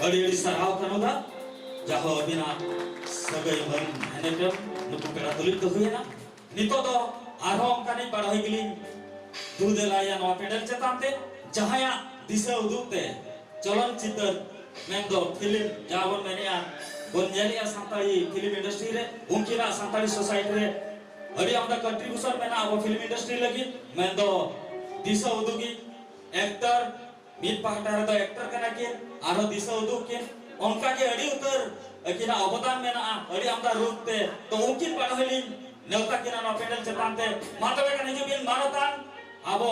ᱟᱹᱰᱤ ᱟᱹᱰᱤ ᱥᱟᱨᱦᱟᱣ ᱠᱟᱹᱱᱩ ᱫᱟ, ᱡᱟᱦᱳ ᱟᱹᱵᱤᱱᱟᱜ ᱥᱟᱹᱜᱟᱹᱭ ᱢᱟᱹᱱ ᱮᱱᱮᱯᱮᱢ ᱱᱩᱠᱩ ᱯᱮᱲᱟ ᱛᱩᱞᱩᱡ ᱫᱚ ᱦᱩᱭᱮᱱᱟ᱾ ᱱᱤᱛᱚᱜ ᱫᱚ ᱟᱨᱦᱚᱸ ᱚᱱᱠᱟᱱᱤᱡ ᱵᱟᱰᱚᱦᱤ ᱜᱮᱞᱤᱧ ᱫᱩ ᱫᱮᱞᱟᱭᱟ ᱱᱚᱣᱟ ᱯᱮᱱᱰᱮᱞ ᱪᱮᱛᱟᱱ ᱛᱮ, ᱡᱟᱦᱟᱸᱭᱟᱜ ᱫᱤᱥᱟᱹ ᱩᱫᱩᱜ ᱛᱮ ᱪᱚᱞᱚᱱ ᱪᱤᱛᱟᱹᱨ ᱢᱮᱱᱫᱚ film ᱡᱟᱦᱟᱸ ᱵᱚᱱ ᱢᱮᱱᱮᱜᱼᱟ, ᱵᱚᱱ ᱧᱮᱞᱮᱜᱼᱟ ᱥᱟᱱᱛᱟᱲᱤ film industry ᱨᱮ, ᱩᱱᱠᱤᱱᱟᱜ ᱥᱟᱱᱛᱟᱲᱤ society ᱨᱮ ᱟᱹᱰᱤ ᱟᱢᱫᱟ contribution ᱢᱮᱱᱟᱜᱼᱟ ᱟᱵᱚ film industry ᱞᱟᱹᱜᱤᱫ᱾ ᱢᱮᱱᱫᱚ ᱫᱤᱥᱟᱹ ᱩᱫᱩᱜᱤᱡ actor, ᱢᱤᱫ ᱯᱟᱦᱴᱟ ᱨᱮᱫᱚ actor ᱠᱟᱱᱟ ᱠᱤᱱ, ᱟᱨᱦᱚᱸ ᱫᱤᱥᱟᱹ ᱩᱫᱩᱜ ᱠᱤᱱ, ᱚᱱᱠᱟ ᱜᱮ ᱟᱹᱰᱤ ᱩᱛᱟᱹᱨ ᱟᱹᱠᱤᱱᱟᱜ ᱚᱵᱚᱫᱟᱱ ᱢᱮᱱᱟᱜᱼᱟ ᱟᱹᱰᱤ ᱟᱢᱫᱟ ᱨᱩᱯ ᱛᱮ᱾ ᱛᱚ ᱩᱱᱠᱤᱱ ᱵᱟᱰᱚᱦᱤ ᱞᱤᱧ ᱱᱮᱣᱛᱟ ᱠᱤᱱᱟ ᱱᱚᱣᱟ ᱯᱮᱱᱰᱮᱞ ᱪᱮᱛᱟᱱ ᱛᱮ᱾ ᱢᱟ ᱛᱚᱵᱮ ᱠᱷᱟᱱ ᱦᱤᱡᱩᱜ ᱵᱤᱱ ᱢᱟᱱᱚᱛᱟᱱ ᱟᱵᱚ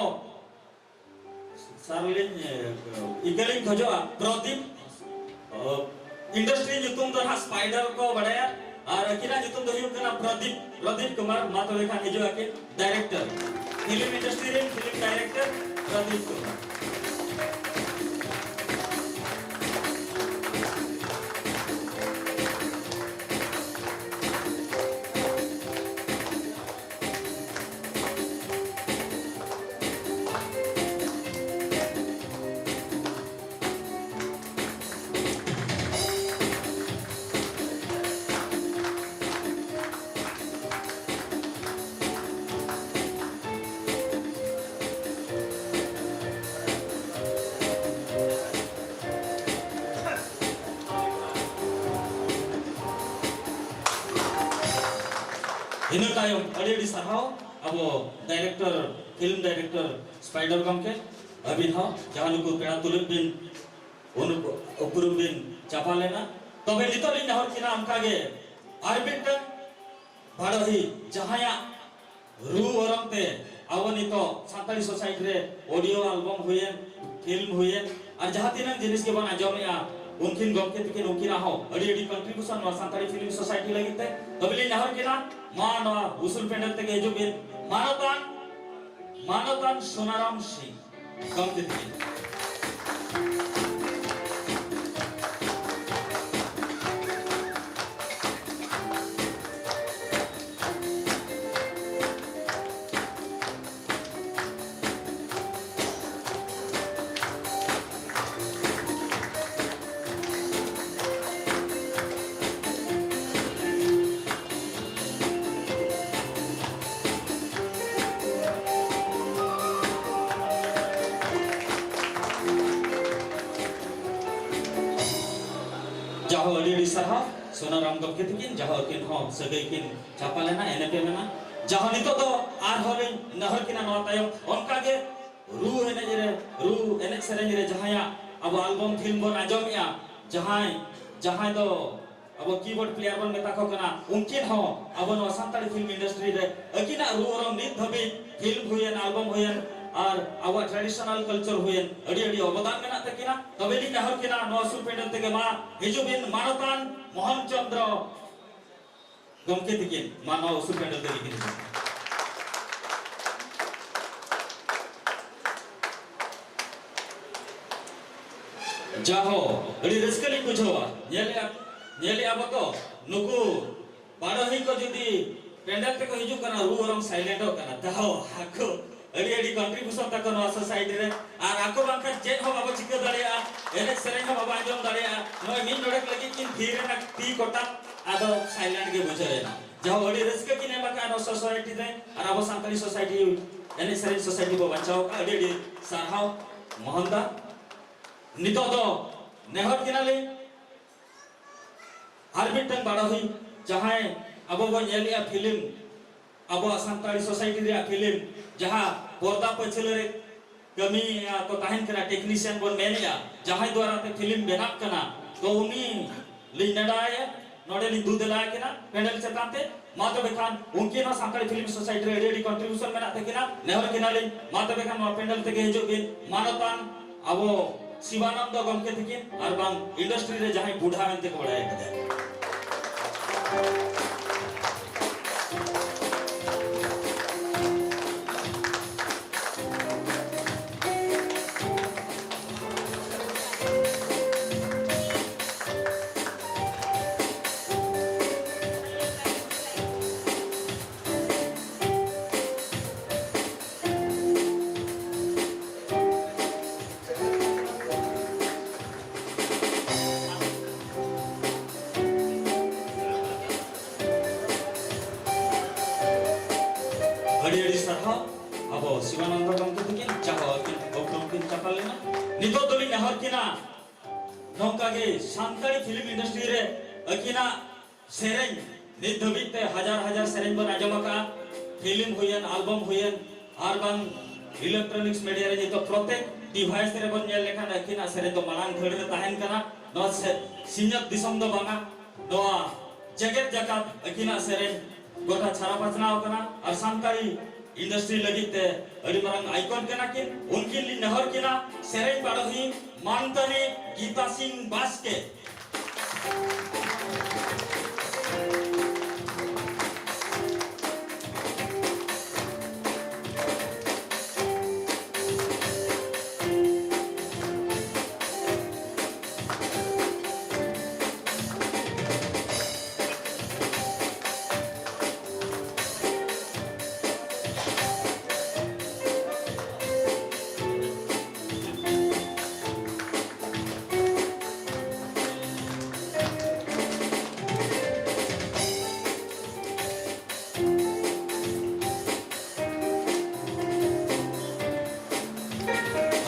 ᱥᱟᱨ ᱞᱤᱧ, ᱮ, ᱤᱠᱟᱹ ᱞᱤᱧ ᱠᱷᱚᱡᱚᱜᱼᱟ, ᱯᱨᱚᱫᱤᱯ, ᱚ, industry ᱧᱩᱛᱩᱢ ᱫᱚ ᱱᱟᱦᱟᱜ Spider ᱠᱚ ᱵᱟᱲᱟᱭᱟ, ᱟᱨ ᱟᱹᱠᱤᱱᱟᱜ ᱧᱩᱛᱩᱢ ᱫᱚ ᱦᱩᱭᱩᱜ ᱠᱟᱱᱟ ᱯᱨᱚᱫᱤᱯ, ᱯᱨᱚᱫᱤᱯ ᱠᱩᱢᱟᱨ᱾ ᱢᱟ ᱛᱚᱵᱮ ᱠᱷᱟᱱ ᱦᱤᱡᱩᱜ ᱟᱹᱠᱤᱱ, director, film industry ᱨᱮᱱ film director ᱯᱨᱚᱫᱤᱯ ᱠᱩᱢᱟᱨ᱾ ᱤᱱᱟᱹ ᱛᱟᱭᱚᱢ ᱟᱹᱰᱤ ᱟᱹᱰᱤ ᱥᱟᱨᱦᱟᱣ ᱟᱵᱚ director, film director Spider ᱜᱚᱢᱠᱮ, ᱟᱹᱵᱤᱱ ᱦᱚᱸ ᱡᱟᱦᱟᱸ ᱱᱩᱠᱩ ᱯᱮᱲᱟ ᱛᱩᱞᱩᱡ ᱵᱤᱱ ᱩᱱᱩ-, ᱩᱯᱨᱩᱢ ᱵᱤᱱ ᱪᱟᱯᱟᱞ ᱮᱱᱟ᱾ ᱛᱚᱵᱮ ᱱᱤᱛᱚᱜ ᱞᱤᱧ ᱱᱮᱦᱚᱨ ᱠᱤᱱᱟ ᱚᱱᱠᱟᱜᱮ ᱟᱨ ᱢᱤᱫᱴᱟᱝ ᱵᱟᱰᱚᱦᱤ, ᱡᱟᱦᱟᱸᱭᱟᱜ ᱨᱩ ᱚᱨᱚᱝ ᱛᱮ ᱟᱵᱚ ᱱᱤᱛᱚᱜ ᱥᱟᱱᱛᱟᱲᱤ society ᱨᱮ audio album ᱦᱩᱭᱮᱱ, film ᱦᱩᱭᱮᱱ, ᱟᱨ ᱡᱟᱦᱟᱸ ᱛᱤᱱᱟᱹᱜ ᱡᱤᱱᱤᱥ ᱜᱮᱵᱚᱱ ᱟᱸᱡᱚᱢᱮᱜᱼᱟ, ᱩᱱᱠᱤᱱ ᱜᱚᱢᱠᱮ ᱛᱟᱹᱠᱤᱱ, ᱩᱱᱠᱤᱱᱟᱜ ᱦᱚᱸ ᱟᱹᱰᱤ ᱟᱹᱰᱤ contribution ᱱᱚᱣᱟ ᱥᱟᱱᱛᱟᱲᱤ film society ᱞᱟᱹᱜᱤᱫ ᱛᱮ᱾ ᱛᱚᱵᱮ ᱞᱤᱧ ᱱᱮᱦᱚᱨ ᱠᱤᱱᱟ, ᱢᱟ ᱱᱚᱣᱟ ᱩᱥᱩᱞ ᱯᱮᱱᱰᱮᱞ ᱛᱮᱜᱮ ᱦᱤᱡᱩᱜ ᱵᱤᱱ, ᱢᱟᱱᱚᱛᱟᱱ, ᱢᱟᱱᱚᱛᱟᱱ ᱥᱳᱱᱟᱨᱟᱢ ᱥᱤᱝ᱾ ᱜᱚᱢᱠᱮ ᱛᱟᱹᱠᱤᱱ᱾ ᱡᱟᱦᱳ, ᱟᱹᱰᱤ ᱟᱹᱰᱤ ᱥᱟᱨᱦᱟᱣ ᱥᱳᱱᱟᱨᱟᱢ ᱜᱚᱢᱠᱮ ᱛᱟᱹᱠᱤᱱ, ᱡᱟᱦᱳ ᱟᱹᱠᱤᱱ ᱦᱚᱸ ᱥᱟᱹᱜᱟᱹᱭ ᱠᱤᱱ ᱪᱟᱯᱟᱞ ᱮᱱᱟ, ᱮᱱᱮᱯᱮᱢ ᱮᱱᱟ᱾ ᱡᱟᱦᱳ, ᱱᱤᱛᱚᱜ ᱫᱚ ᱟᱨᱦᱚᱸ ᱞᱤᱧ ᱱᱮᱦᱚᱨ ᱠᱤᱱᱟ, ᱱᱚᱣᱟ ᱛᱟᱭᱚᱢ ᱚᱱᱠᱟ ᱜᱮ ᱨᱩ ᱮᱱᱮᱡ ᱨᱮ, ᱨᱩ ᱮᱱᱮᱡ ᱥᱮᱨᱮᱧ ᱨᱮ ᱡᱟᱦᱟᱸᱭᱟᱜ ᱟᱵᱚ album film ᱵᱚᱱ ᱟᱸᱡᱚᱢᱮᱜᱼᱟ, ᱡᱟᱦᱟᱸᱭ, ᱡᱟᱦᱟᱸᱭ ᱫᱚ ᱟᱵᱚ keyboard player ᱵᱚᱱ ᱢᱮᱛᱟ ᱠᱚ ᱠᱟᱱᱟ, ᱩᱱᱠᱤᱱ ᱦᱚᱸ ᱟᱵᱚ ᱱᱚᱣᱟ ᱥᱟᱱᱛᱟᱲᱤ film industry ᱨᱮ ᱟᱹᱠᱤᱱᱟᱜ ᱨᱩ ᱚᱨᱚᱝ ᱱᱤᱛ ᱫᱷᱟᱹᱵᱤᱡ film ᱦᱩᱭᱮᱱ, album ᱦᱩᱭᱮᱱ, ᱟᱨ ᱟᱵᱚᱣᱟᱜ traditional culture ᱦᱩᱭᱮᱱ, ᱟᱹᱰᱤ ᱟᱹᱰᱤ ᱚᱵᱚᱫᱟᱱ ᱢᱮᱱᱟᱜ ᱛᱟᱹᱠᱤᱱᱟ᱾ ᱛᱚᱵᱮ ᱞᱤᱧ ᱱᱮᱦᱚᱨ ᱠᱤᱱᱟ ᱱᱚᱣᱟ ᱥᱩᱨ ᱯᱮᱱᱰᱮᱞ ᱛᱮᱜᱮ, ᱢᱟ ᱦᱤᱡᱩᱜ ᱵᱤᱱ ᱢᱟᱱᱚᱛᱟᱱ ᱢᱳᱦᱚᱱ ᱪᱚᱸᱫᱽᱨᱚ ᱜᱚᱢᱠᱮ ᱛᱤᱠᱤᱱ, ᱢᱟ ᱱᱚᱣᱟ ᱩᱥᱩᱞ ᱯᱮᱱᱰᱮᱞ ᱛᱮ ᱞᱤᱠᱤᱱ ᱦᱤᱡᱩᱜ᱾ ᱡᱟᱦᱳ, ᱟᱹᱰᱤ ᱨᱟᱹᱥᱠᱟᱹ ᱞᱤᱧ ᱵᱩᱡᱷᱟᱹᱣᱟ᱾ ᱧᱮᱞᱮᱜᱼᱟ, ᱧᱮᱞᱮᱜᱼᱟ ᱵᱚ ᱛᱚ, ᱱᱩᱠᱩ ᱵᱟᱰᱚᱦᱤ ᱠᱚ ᱡᱩᱫᱤ ᱯᱮᱱᱰᱮᱞ ᱛᱮᱠᱚ ᱦᱤᱡᱩᱜ ᱠᱟᱱᱟ, ᱨᱩ ᱚᱨᱚᱝ silent ᱚᱜ ᱠᱟᱱᱟ, ᱛᱟᱦᱚ ᱟᱠᱚ ᱟᱹᱰᱤ ᱟᱹᱰᱤ contribution ᱛᱟᱠᱚ ᱱᱚᱣᱟ society ᱨᱮ᱾ ᱟᱨ ᱟᱠᱚ ᱵᱟᱝᱠᱷᱟᱱ ᱪᱮᱫ ᱦᱚᱸ ᱵᱟᱵᱚ ᱪᱤᱠᱟᱹ ᱫᱟᱲᱮᱭᱟᱜᱼᱟ, ᱮᱱᱮᱡ ᱥᱮᱨᱮᱧ ᱦᱚᱸ ᱵᱟᱵᱚ ᱟᱸᱡᱚᱢ ᱫᱟᱲᱮᱭᱟᱜᱼᱟ᱾ ᱱᱚᱜᱼᱚᱭ ᱢᱤᱫ ᱰᱚᱸᱰᱮᱠ ᱞᱟᱹᱜᱤᱫ ᱠᱤᱱ ᱛᱷᱤᱨ ᱮᱱᱟ, ᱛᱤ ᱠᱚᱴᱟ, ᱟᱫᱚ silent ᱜᱮ ᱵᱩᱡᱷᱟᱹᱣ ᱮᱱᱟ᱾ ᱡᱟᱦᱳ, ᱟᱹᱰᱤ ᱨᱟᱹᱥᱠᱟᱹ ᱠᱤᱱ ᱮᱢ ᱟᱠᱟᱫᱼᱟ ᱱᱚᱣᱟ society ᱨᱮ, ᱟᱨ ᱟᱵᱚ ᱥᱟᱱᱛᱟᱲᱤ society, ᱮᱱᱮᱡ ᱥᱮᱨᱮᱧ society ᱵᱚ ᱵᱟᱧᱪᱟᱣ ᱟᱠᱟᱫᱼᱟ᱾ ᱟᱹᱰᱤ ᱟᱹᱰᱤ ᱥᱟᱨᱦᱟᱣ ᱢᱳᱦᱚᱱ ᱫᱟ᱾ ᱱᱤᱛᱚᱜ ᱫᱚ ᱱᱮᱦᱚᱨ ᱠᱤᱱᱟᱞᱤᱧ ᱟᱨ ᱢᱤᱫᱴᱟᱝ ᱵᱟᱰᱚᱦᱤ, ᱡᱟᱦᱟᱸᱭ ᱟᱵᱚ ᱵᱚ ᱧᱮᱞᱮᱜᱼᱟ film ᱟᱵᱚᱣᱟᱜ ᱥᱟᱱᱛᱟᱲᱤ ᱥᱳᱥᱟᱭᱴᱤ ᱨᱮᱭᱟᱜ ᱯᱷᱤᱞᱢ ᱡᱟᱦᱟᱸ ᱯᱚᱨᱫᱟ ᱯᱟᱹᱪᱷᱞᱟᱹ ᱨᱮ ᱠᱟᱹᱢᱤᱭᱟ ᱠᱚ ᱛᱟᱦᱮᱱ ᱠᱟᱱᱟ, ᱴᱮᱠᱱᱤᱥᱤᱭᱟᱱ ᱵᱚᱱ ᱢᱮᱱᱮᱜᱼᱟ, ᱡᱟᱦᱟᱸᱭ ᱫᱣᱟᱨᱟ ᱛᱮ ᱯᱷᱤᱞᱢ ᱵᱮᱱᱟᱜ ᱠᱟᱱᱟ, ᱛᱚ ᱩᱱᱤ ᱞᱤᱧ ᱱᱮᱰᱟᱭᱟ, ᱱᱚᱰᱮ ᱞᱤᱧ ᱫᱩ ᱫᱮᱞᱟ ᱟᱹᱠᱤᱱᱟ ᱯᱮᱱᱰᱮᱞ ᱪᱮᱛᱟᱱ ᱛᱮ᱾ ᱢᱟ ᱛᱚᱵᱮ ᱠᱷᱟᱱ ᱩᱱᱠᱤᱱ ᱦᱚᱸ ᱥᱟᱱᱛᱟᱲᱤ ᱯᱷᱤᱞᱢ ᱥᱳᱥᱟᱭᱴᱤ ᱨᱮ ᱟᱹᱰᱤ ᱟᱹᱰᱤ ᱠᱚᱱᱴᱨᱤᱵᱤᱭᱩᱥᱚᱱ ᱢᱮᱱᱟᱜ ᱛᱟᱹᱠᱤᱱᱟ, ᱱᱮᱦᱚᱨ ᱠᱤᱱᱟᱞᱤᱧ, ᱢᱟ ᱛᱚᱵᱮ ᱠᱷᱟᱱ ᱱᱚᱣᱟ ᱯᱮᱱᱰᱮᱞ ᱛᱮᱜᱮ ᱦᱤᱡᱩᱜ ᱵᱤᱱ, ᱢᱟᱱᱚᱛᱟᱱ ᱟᱵᱚ ᱥᱤᱵᱟᱱᱚᱱᱫᱚ ᱜᱚᱢᱠᱮ ᱛᱟᱹᱠᱤᱱ, ᱟᱨ ᱵᱟᱝ ᱤᱱᱰᱟᱥᱴᱨᱤ ᱨᱮ ᱡᱟᱦᱟᱸᱭ ᱵᱩᱰᱷᱟ ᱢᱮᱱᱛᱮ ᱠᱚ ᱵᱟᱲᱟᱭ ᱠᱟᱫᱮᱭᱟ᱾ ᱟᱹᱰᱤ ᱟᱹᱰᱤ ᱥᱟᱨᱦᱟᱣ ᱟᱵᱚ ᱥᱤᱵᱟᱱᱚᱱᱫᱚ ᱜᱚᱢᱠᱮ ᱛᱟᱹᱠᱤᱱ, ᱡᱟᱦᱟᱸ ᱟᱹᱠᱤᱱ ᱜᱚᱴᱷᱚᱱ ᱠᱤᱱ ᱪᱟᱯᱟᱞ ᱞᱮᱱᱟ᱾ ᱱᱤᱛᱚᱜ ᱫᱚᱞᱤᱧ ᱱᱮᱦᱚᱨ ᱠᱤᱱᱟ, ᱱᱚᱝᱠᱟ ᱜᱮ ᱥᱟᱱᱛᱟᱲᱤ ᱯᱷᱤᱞᱢ ᱤᱱᱰᱟᱥᱴᱨᱤ ᱨᱮ ᱟᱹᱠᱤᱱᱟᱜ ᱥᱮᱨᱮᱧ, ᱱᱤᱛ ᱫᱷᱟᱹᱵᱤᱡ ᱛᱮ ᱦᱟᱡᱟᱨ ᱦᱟᱡᱟᱨ ᱥᱮᱨᱮᱧ ᱵᱚᱱ ᱟᱸᱡᱚᱢ ᱟᱠᱟᱫᱼᱟ, ᱯᱷᱤᱞᱢ ᱦᱩᱭᱮᱱ, ᱟᱞᱵᱚᱢ ᱦᱩᱭᱮᱱ, ᱟᱨ ᱵᱟᱝ ᱤᱞᱮᱠᱴᱨᱚᱱᱤᱠᱥ ᱢᱤᱰᱤᱭᱟ ᱨᱮ ᱱᱤᱛᱚᱜ ᱯᱨᱚᱛᱮᱠ ᱰᱤᱵᱷᱟᱭᱤᱥ ᱨᱮᱵᱚᱱ ᱧᱮᱞ ᱞᱮᱠᱷᱟᱱ ᱟᱹᱠᱤᱱᱟᱜ ᱥᱮᱨᱮᱧ ᱫᱚ ᱢᱟᱲᱟᱝ ᱫᱷᱟᱹᱲ ᱨᱮ ᱛᱟᱦᱮᱱ ᱠᱟᱱᱟ᱾ ᱱᱚᱣᱟ ᱥᱮ-, ᱥᱤᱧᱚᱛ ᱫᱤᱥᱚᱢ ᱫᱚ ᱵᱟᱝᱟ, ᱱᱚᱣᱟ ᱡᱮᱜᱮᱛ ᱡᱟᱠᱟᱛ ᱟᱹᱠᱤᱱᱟᱜ ᱥᱮᱨᱮᱧ ᱜᱚᱴᱟ ᱪᱷᱟᱨᱟ ᱯᱟᱥᱱᱟᱣ ᱠᱟᱱᱟ᱾ ᱟᱨ ᱥᱟᱱᱛᱟᱲᱤ ᱤᱱᱰᱟᱥᱴᱨᱤ ᱞᱟᱹᱜᱤᱫ ᱛᱮ ᱟᱹᱰᱤ ᱢᱟᱨᱟᱝ ᱟᱭᱠᱚᱱ ᱠᱟᱱᱟ ᱠᱤᱱ᱾ ᱩᱱᱠᱤᱱ ᱞᱤᱧ ᱱᱮᱦᱚᱨ ᱠᱤᱱᱟ ᱥᱮᱨᱮᱧ ᱯᱟᱲᱚᱦᱤ ᱢᱟᱱᱛᱟᱱᱤ ᱜᱤᱛᱟ ᱥᱤᱝ ᱵᱟᱥᱠᱮ᱾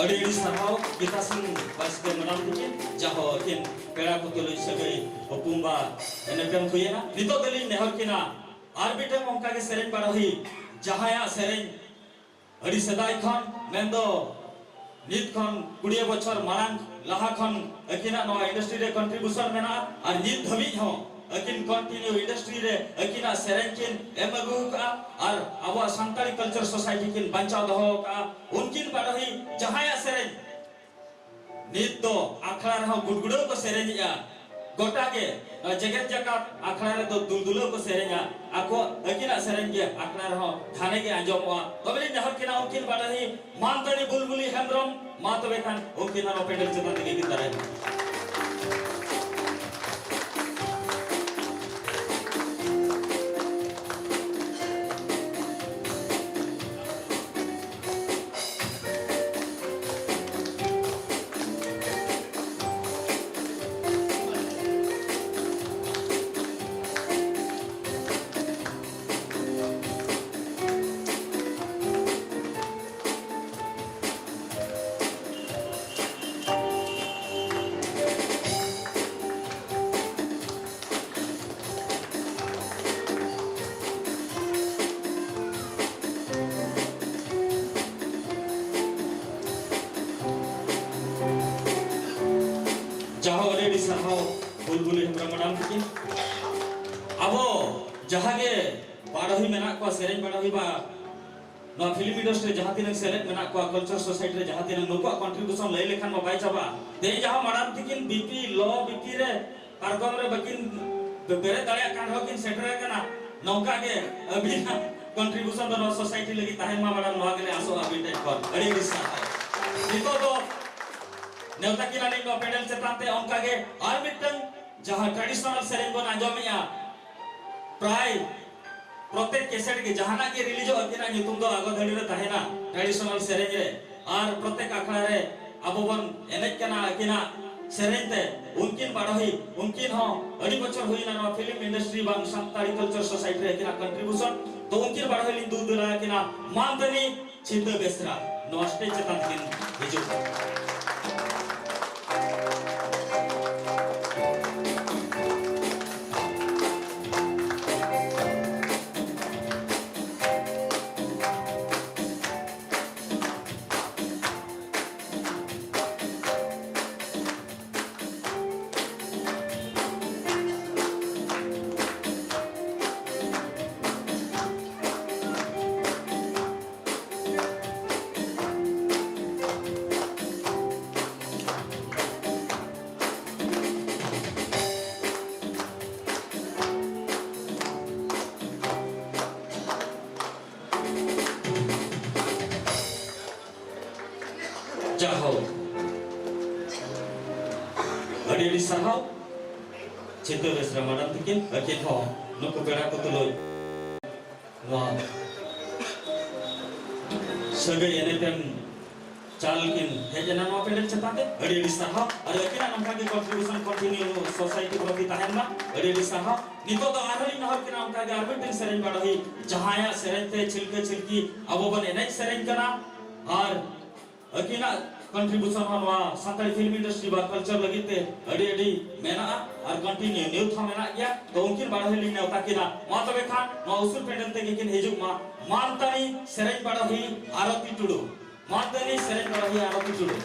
ᱟᱹᱰᱤ ᱟᱹᱰᱤ ᱥᱟᱨᱦᱟᱣ ᱜᱤᱛᱟ ᱥᱤᱝ ᱵᱟᱥᱠᱮ ᱢᱮᱰᱟᱢ ᱛᱟᱹᱠᱤᱱ, ᱡᱟᱦᱟᱸ ᱟᱹᱠᱤᱱ ᱯᱮᱲᱟ ᱠᱚ ᱛᱩᱞᱩᱡ ᱥᱟᱹᱜᱟᱹᱭ ᱩᱯᱨᱩᱢ ᱵᱟ ᱮᱱᱮᱯᱮᱢ ᱦᱩᱭᱮᱱᱟ᱾ ᱱᱤᱛᱚᱜ ᱫᱚᱞᱤᱧ ᱱᱮᱦᱚᱨ ᱠᱤᱱᱟ ᱟᱨ ᱢᱤᱫᱴᱟᱝ ᱚᱱᱠᱟ ᱜᱮ ᱥᱮᱨᱮᱧ ᱵᱟᱰᱟᱦᱤ, ᱡᱟᱦᱟᱸᱭᱟᱜ ᱥᱮᱨᱮᱧ ᱟᱹᱰᱤ ᱥᱮᱫᱟᱭ ᱠᱷᱚᱱ, ᱢᱮᱱᱫᱚ ᱱᱤᱛ ᱠᱷᱚᱱ ᱠᱩᱲᱤ ᱵᱚᱪᱷᱚᱨ ᱢᱟᱲᱟᱝ ᱞᱟᱦᱟ ᱠᱷᱚᱱ ᱟᱹᱠᱤᱱᱟᱜ ᱱᱚᱣᱟ industry ᱨᱮ contribution ᱢᱮᱱᱟᱜᱼᱟ ᱟᱨ ᱱᱤᱛ ᱫᱷᱟᱹᱵᱤᱡ ᱦᱚᱸ ᱟᱹᱠᱤᱱ continue industry ᱨᱮ ᱟᱹᱠᱤᱱᱟᱜ ᱥᱮᱨᱮᱧ ᱠᱤᱱ ᱮᱢ ᱟᱹᱜᱩ ᱟᱠᱟᱫᱼᱟ ᱟᱨ ᱟᱵᱚᱣᱟᱜ ᱥᱟᱱᱛᱟᱲᱤ culture society ᱠᱤᱱ ᱵᱟᱧᱪᱟᱣ ᱫᱚᱦᱚ ᱟᱠᱟᱫᱼᱟ᱾ ᱩᱱᱠᱤᱱ ᱵᱟᱰᱟᱦᱤ, ᱡᱟᱦᱟᱸᱭᱟᱜ ᱥᱮᱨᱮᱧ ᱱᱤᱛ ᱫᱚ ᱟᱠᱷᱲᱟ ᱨᱮᱦᱚᱸ ᱜᱩᱰᱜᱩᱰᱟᱹᱣ ᱠᱚ ᱥᱮᱨᱮᱧᱮᱜᱼᱟ, ᱜᱚᱴᱟ ᱜᱮ ᱱᱚᱣᱟ ᱡᱮᱜᱮᱛ ᱡᱟᱠᱟᱛ ᱟᱠᱷᱲᱟ ᱨᱮᱫᱚ ᱫᱩᱞᱫᱩᱞᱟᱹᱣ ᱠᱚ ᱥᱮᱨᱮᱧᱟ, ᱟᱠᱚ ᱟᱹᱠᱤᱱᱟᱜ ᱥᱮᱨᱮᱧ ᱜᱮ ᱟᱠᱷᱲᱟ ᱨᱮᱦᱚᱸ ᱜᱷᱟᱱᱮ ᱜᱮ ᱟᱸᱡᱚᱢᱚᱜᱼᱟ᱾ ᱛᱚᱵᱮ ᱞᱤᱧ ᱱᱮᱦᱚᱨ ᱠᱤᱱᱟ ᱩᱱᱠᱤᱱ ᱵᱟᱰᱟᱦᱤ ᱢᱟᱱᱛᱟᱹᱱᱤ ᱵᱩᱞᱵᱩᱞᱤ ᱦᱮᱢᱵᱨᱚᱢ, ᱢᱟ ᱛᱚᱵᱮ ᱠᱷᱟᱱ ᱩᱱᱠᱤᱱ ᱦᱚᱸ ᱱᱚᱣᱟ ᱯᱮᱱᱰᱮᱞ ᱪᱮᱛᱟᱱ ᱛᱮᱜᱮ ᱠᱤᱱ ᱫᱟᱨᱟᱭ ᱢᱟ᱾ ᱡᱟᱦᱟᱸ ᱟᱹᱰᱤ ᱟᱹᱰᱤ ᱥᱟᱨᱦᱟᱣ ᱵᱩᱞᱵᱩᱞᱤ ᱦᱮᱢᱵᱨᱚᱢ ᱢᱮᱰᱟᱢ ᱛᱟᱹᱠᱤᱱ᱾ ᱟᱵᱚ ᱡᱟᱦᱟᱸ ᱜᱮ ᱵᱟᱰᱟᱦᱤ ᱢᱮᱱᱟᱜ ᱠᱚᱣᱟ, ᱥᱮᱨᱮᱧ ᱵᱟᱰᱟᱦᱤ ᱵᱟ ᱱᱚᱣᱟ film industry ᱨᱮ ᱡᱟᱦᱟᱸ ᱛᱤᱱᱟᱹᱜ ᱥᱮᱞᱮᱫ ᱢᱮᱱᱟᱜ ᱠᱚᱣᱟ, culture society ᱨᱮ ᱡᱟᱦᱟᱸ ᱛᱤᱱᱟᱹᱜ, ᱱᱩᱠᱩᱣᱟᱜ contribution ᱞᱟᱹᱭ ᱞᱮᱠᱷᱟᱱ ᱢᱟ ᱵᱟᱭ ᱪᱟᱵᱟᱜᱼᱟ᱾ ᱛᱮᱦᱮᱧ ᱡᱟᱦᱟᱸ ᱢᱮᱰᱟᱢ ᱛᱟᱹᱠᱤᱱ ᱵᱤᱯᱤ, ᱞᱚ ᱵᱤᱯᱤ ᱨᱮ ᱯᱟᱨᱠᱚᱢ ᱨᱮ ᱵᱟᱹᱠᱤᱱ ᱵᱮᱨᱮᱫ ᱫᱟᱲᱮᱭᱟᱜ ᱠᱟᱱ ᱨᱮᱦᱚᱸ ᱠᱤᱱ ᱥᱮᱴᱮᱨ ᱟᱠᱟᱱᱟ᱾ ᱱᱚᱝᱠᱟ ᱜᱮ ᱟᱹᱵᱤᱱᱟᱜ contribution ᱫᱚ ᱱᱚᱣᱟ society ᱞᱟᱹᱜᱤᱫ ᱛᱟᱦᱮᱱ ᱢᱟ ᱢᱮᱰᱟᱢ, ᱱᱚᱣᱟ ᱜᱮᱞᱮ ᱟᱥᱚᱜᱼᱟ ᱟᱹᱵᱤᱱ ᱴᱷᱮᱱ ᱠᱷᱚᱱ᱾ ᱟᱹᱰᱤ ᱟᱹᱰᱤ ᱥᱟᱨᱦᱟᱣ᱾ ᱱᱤᱛᱚᱜ ᱫᱚ ᱱᱮᱣᱛᱟ ᱠᱤᱱᱟᱞᱤᱧ ᱱᱚᱣᱟ ᱯᱮᱱᱰᱮᱞ ᱪᱮᱛᱟᱱ ᱛᱮ᱾ ᱚᱱᱠᱟ ᱜᱮ ᱟᱨ ᱢᱤᱫᱴᱟᱝ ᱡᱟᱦᱟᱸ traditional ᱥᱮᱨᱮᱧ ᱵᱚᱱ ᱟᱸᱡᱚᱢᱮᱜᱼᱟ, ᱯᱨᱟᱭ ᱯᱨᱚᱛᱮᱠ cassette ᱜᱮ ᱡᱟᱦᱟᱱᱟᱜ ᱜᱮ releaseᱚᱜ, ᱟᱹᱠᱤᱱᱟᱜ ᱧᱩᱛᱩᱢ ᱫᱚ ᱟᱜᱚ ᱫᱷᱟᱹᱲᱤ ᱨᱮ ᱛᱟᱦᱮᱱᱟ traditional ᱥᱮᱨᱮᱧ ᱨᱮ᱾ ᱟᱨ ᱯᱨᱚᱛᱮᱠ ᱟᱠᱷᱲᱟ ᱨᱮ ᱟᱵᱚ ᱵᱚᱱ ᱮᱱᱮᱡ ᱠᱟᱱᱟ ᱟᱹᱠᱤᱱᱟᱜ ᱥᱮᱨᱮᱧ ᱛᱮ᱾ ᱩᱱᱠᱤᱱ ᱵᱟᱰᱟᱦᱤ, ᱩᱱᱠᱤᱱ ᱦᱚᱸ ᱟᱹᱰᱤ ᱵᱚᱪᱷᱚᱨ ᱦᱩᱭᱱᱟ ᱱᱚᱣᱟ film industry ᱵᱟᱝ ᱥᱟᱱᱛᱟᱲᱤ culture society ᱨᱮ ᱟᱹᱠᱤᱱᱟᱜ contribution᱾ ᱛᱚ ᱩᱱᱠᱤᱱ ᱵᱟᱰᱟᱦᱤ ᱞᱤᱧ ᱫᱩ ᱫᱟᱨᱟ ᱟᱹᱠᱤᱱᱟ ᱢᱟᱱᱫᱟᱹᱱᱤ ᱪᱷᱤᱛᱟᱹ ᱵᱮᱥᱨᱟ ᱱᱚᱣᱟ stage ᱪᱮᱛᱟᱱ ᱛᱮᱠᱤᱱ ᱦᱤᱡᱩᱜ ᱠᱟᱱᱟ᱾ ᱡᱟᱦᱳ, ᱟᱹᱰᱤ ᱟᱹᱰᱤ ᱥᱟᱨᱦᱟᱣ ᱪᱤᱛᱟᱹᱨ ᱵᱮᱥᱨᱟ ᱢᱟᱰᱟᱢ ᱛᱤᱠᱤᱱ, ᱟᱹᱠᱤᱱ ᱦᱚᱸ ᱱᱩᱠᱩ ᱯᱮᱲᱟ ᱠᱚ ᱛᱩᱞᱩᱡ ᱱᱚᱣᱟ ᱥᱟᱹᱜᱟᱹᱭ ᱮᱱᱮᱯᱮᱢ ᱪᱟᱞ ᱠᱤᱱ ᱦᱮᱡ ᱮᱱᱟ ᱱᱚᱣᱟ ᱯᱮᱱᱰᱮᱞ ᱪᱮᱛᱟᱱ ᱨᱮ᱾ ᱟᱹᱰᱤ ᱟᱹᱰᱤ ᱥᱟᱨᱦᱟᱣ᱾ ᱟᱨ ᱟᱹᱠᱤᱱᱟᱜ ᱱᱚᱝᱠᱟ ᱜᱮ contribution continue society ᱯᱨᱚᱛᱤ ᱛᱟᱦᱮᱱ ᱢᱟ᱾ ᱟᱹᱰᱤ ᱟᱹᱰᱤ ᱥᱟᱨᱦᱟᱣ᱾ ᱱᱤᱛᱚᱜ ᱫᱚ ᱟᱨᱦᱚᱸ ᱞᱤᱧ ᱱᱮᱦᱚᱨ ᱠᱤᱱᱟ ᱚᱱᱠᱟ ᱜᱮ ᱟᱨ ᱢᱤᱫᱴᱮᱱ ᱥᱮᱨᱮᱧ ᱵᱟᱰᱚᱦᱤ, ᱡᱟᱦᱟᱸᱭᱟᱜ ᱥᱮᱨᱮᱧ ᱛᱮ ᱪᱷᱤᱞᱠᱟᱹ ᱪᱷᱤᱞᱠᱤ ᱟᱵᱚ ᱵᱚᱱ ᱮᱱᱮᱡ ᱥᱮᱨᱮᱧ ᱠᱟᱱᱟ᱾ ᱟᱨ ᱟᱹᱠᱤᱱᱟᱜ contribution ᱦᱚᱸ ᱱᱚᱣᱟ ᱥᱟᱱᱛᱟᱲᱤ film industry ᱵᱟ culture ᱞᱟᱹᱜᱤᱫ ᱛᱮ ᱟᱹᱰᱤ ᱟᱹᱰᱤ ᱢᱮᱱᱟᱜᱼᱟ ᱟᱨ continue ᱱᱤᱛ ᱦᱚᱸ ᱢᱮᱱᱟᱜ ᱜᱮᱭᱟ᱾ ᱛᱚ ᱩᱱᱠᱤᱱ ᱵᱟᱰᱚᱦᱤ ᱞᱤᱧ ᱱᱮᱣᱛᱟ ᱠᱤᱱᱟ᱾ ᱢᱟ ᱛᱚᱵᱮ ᱠᱷᱟᱱ ᱱᱚᱣᱟ ᱩᱥᱩᱞ ᱯᱮᱱᱰᱮᱞ ᱛᱮᱜᱮ ᱠᱤᱱ ᱦᱤᱡᱩᱜ ᱢᱟ ᱢᱟᱱᱛᱟᱱᱤ ᱥᱮᱨᱮᱧ ᱵᱟᱰᱚᱦᱤ ᱟᱨᱚᱛᱤ ᱴᱩᱰᱩ᱾ ᱢᱟᱱᱛᱟᱱᱤ ᱥᱮᱨᱮᱧ ᱵᱟᱰᱚᱦᱤ ᱟᱨᱚᱛᱤ ᱴᱩᱰᱩ᱾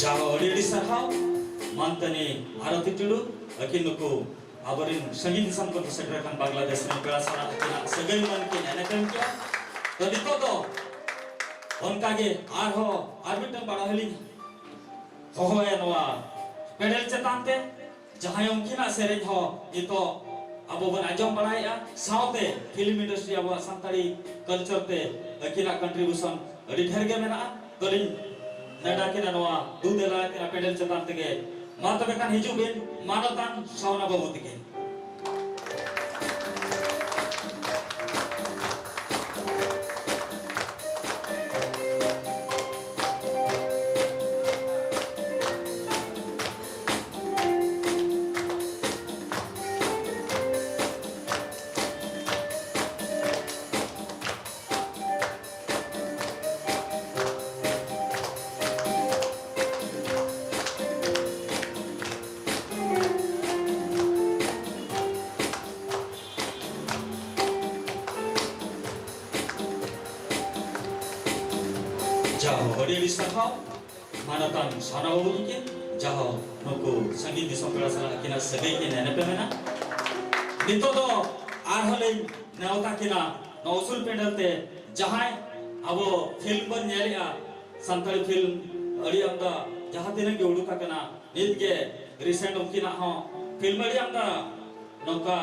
ᱡᱟᱦᱟᱸ ᱟᱹᱰᱤ ᱟᱹᱰᱤ ᱥᱟᱨᱦᱟᱣ ᱢᱟᱱᱛᱟᱱᱤ ᱟᱨᱚᱛᱤ ᱴᱩᱰᱩ, ᱟᱹᱠᱤᱱ ᱱᱩᱠᱩ ᱟᱵᱚᱨᱮᱱ ᱥᱟᱺᱜᱤᱧ ᱫᱤᱥᱚᱢ ᱠᱷᱚᱱ ᱠᱚ ᱥᱮᱴᱮᱨ ᱟᱠᱟᱱ ᱵᱟᱝᱞᱟᱫᱮᱥ ᱨᱮᱱ ᱯᱮᱲᱟ ᱥᱟᱞᱟᱜ ᱟᱹᱠᱤᱱᱟᱜ ᱥᱟᱹᱜᱟᱹᱭ ᱢᱟᱹᱱ ᱠᱤᱱ ᱮᱱᱮᱯᱮᱢ ᱠᱮᱜᱼᱟ᱾ ᱛᱚ ᱱᱤᱛᱚᱜ ᱫᱚ ᱚᱱᱠᱟᱜᱮ ᱟᱨᱦᱚᱸ ᱟᱨ ᱢᱤᱫᱴᱟᱝ ᱵᱟᱲᱟᱭ ᱞᱤᱧ ᱦᱚᱦᱚᱭᱟ ᱱᱚᱣᱟ ᱯᱮᱰᱮᱞ ᱪᱮᱛᱟᱱ ᱛᱮ, ᱡᱟᱦᱟᱸᱭ ᱩᱱᱠᱤᱱᱟᱜ ᱥᱮᱨᱮᱧ ᱦᱚᱸ ᱱᱤᱛᱚᱜ ᱟᱵᱚ ᱵᱚᱱ ᱟᱸᱡᱚᱢ ᱵᱟᱲᱟᱭᱮᱫᱼᱟ, ᱥᱟᱶᱛᱮ film industry ᱟᱵᱚᱣᱟᱜ ᱥᱟᱱᱛᱟᱲᱤ culture ᱛᱮ ᱟᱹᱠᱤᱱᱟᱜ contribution ᱟᱹᱰᱤ ᱰᱷᱮᱨ ᱜᱮ ᱢᱮᱱᱟᱜᱼᱟ᱾ ᱛᱚᱞᱤᱧ ᱱᱮᱰᱟ ᱠᱤᱱᱟ ᱱᱚᱣᱟ ᱫᱩ ᱫᱮᱞᱟ ᱠᱤᱱᱟ ᱯᱮᱰᱮᱞ ᱪᱮᱛᱟᱱ ᱛᱮᱜᱮ᱾ ᱢᱟ ᱛᱚᱵᱮ ᱠᱷᱟᱱ ᱦᱤᱡᱩᱜ ᱵᱤᱱ ᱢᱟᱱᱚᱛᱟᱱ ᱥᱟᱣᱱᱟ ᱵᱟᱹᱵᱩ ᱛᱤᱠᱤᱱ᱾ ᱟᱹᱰᱤ ᱥᱟᱨᱦᱟᱣ ᱢᱟᱱᱚᱛᱟᱱ ᱥᱟᱱᱟ ᱵᱟᱹᱵᱩ ᱛᱟᱹᱠᱤᱱ, ᱡᱟᱦᱟᱸ ᱱᱩᱠᱩ ᱥᱟᱺᱜᱤᱧ ᱫᱤᱥᱚᱢ ᱯᱮᱲᱟ ᱥᱟᱞᱟᱜ ᱟᱹᱠᱤᱱᱟᱜ ᱥᱟᱹᱜᱟᱹᱭ ᱠᱤᱱ ᱮᱱᱮᱯᱮᱢ ᱮᱱᱟ᱾ ᱱᱤᱛᱚᱜ ᱫᱚ ᱟᱨᱦᱚᱸ ᱞᱤᱧ ᱱᱮᱣᱛᱟ ᱠᱤᱱᱟ ᱱᱚᱣᱟ ᱩᱥᱩᱞ ᱯᱮᱱᱰᱮᱞ ᱛᱮ, ᱡᱟᱦᱟᱸᱭ ᱟᱵᱚ ᱯᱷᱤᱞᱢ ᱵᱚᱱ ᱧᱮᱞᱮᱜᱼᱟ, ᱥᱟᱱᱛᱟᱲᱤ ᱯᱷᱤᱞᱢ ᱟᱹᱰᱤ ᱟᱢᱫᱟ ᱡᱟᱦᱟᱸ ᱛᱤᱱᱟᱹᱜ ᱜᱮ ᱩᱰᱩᱠ ᱟᱠᱟᱱᱟ, ᱱᱤᱛ ᱜᱮ ᱨᱤᱥᱮᱱᱴ ᱩᱱᱠᱤᱱᱟᱜ ᱦᱚᱸ ᱯᱷᱤᱞᱢ ᱟᱹᱰᱤ ᱟᱢᱫᱟ ᱱᱚᱝᱠᱟ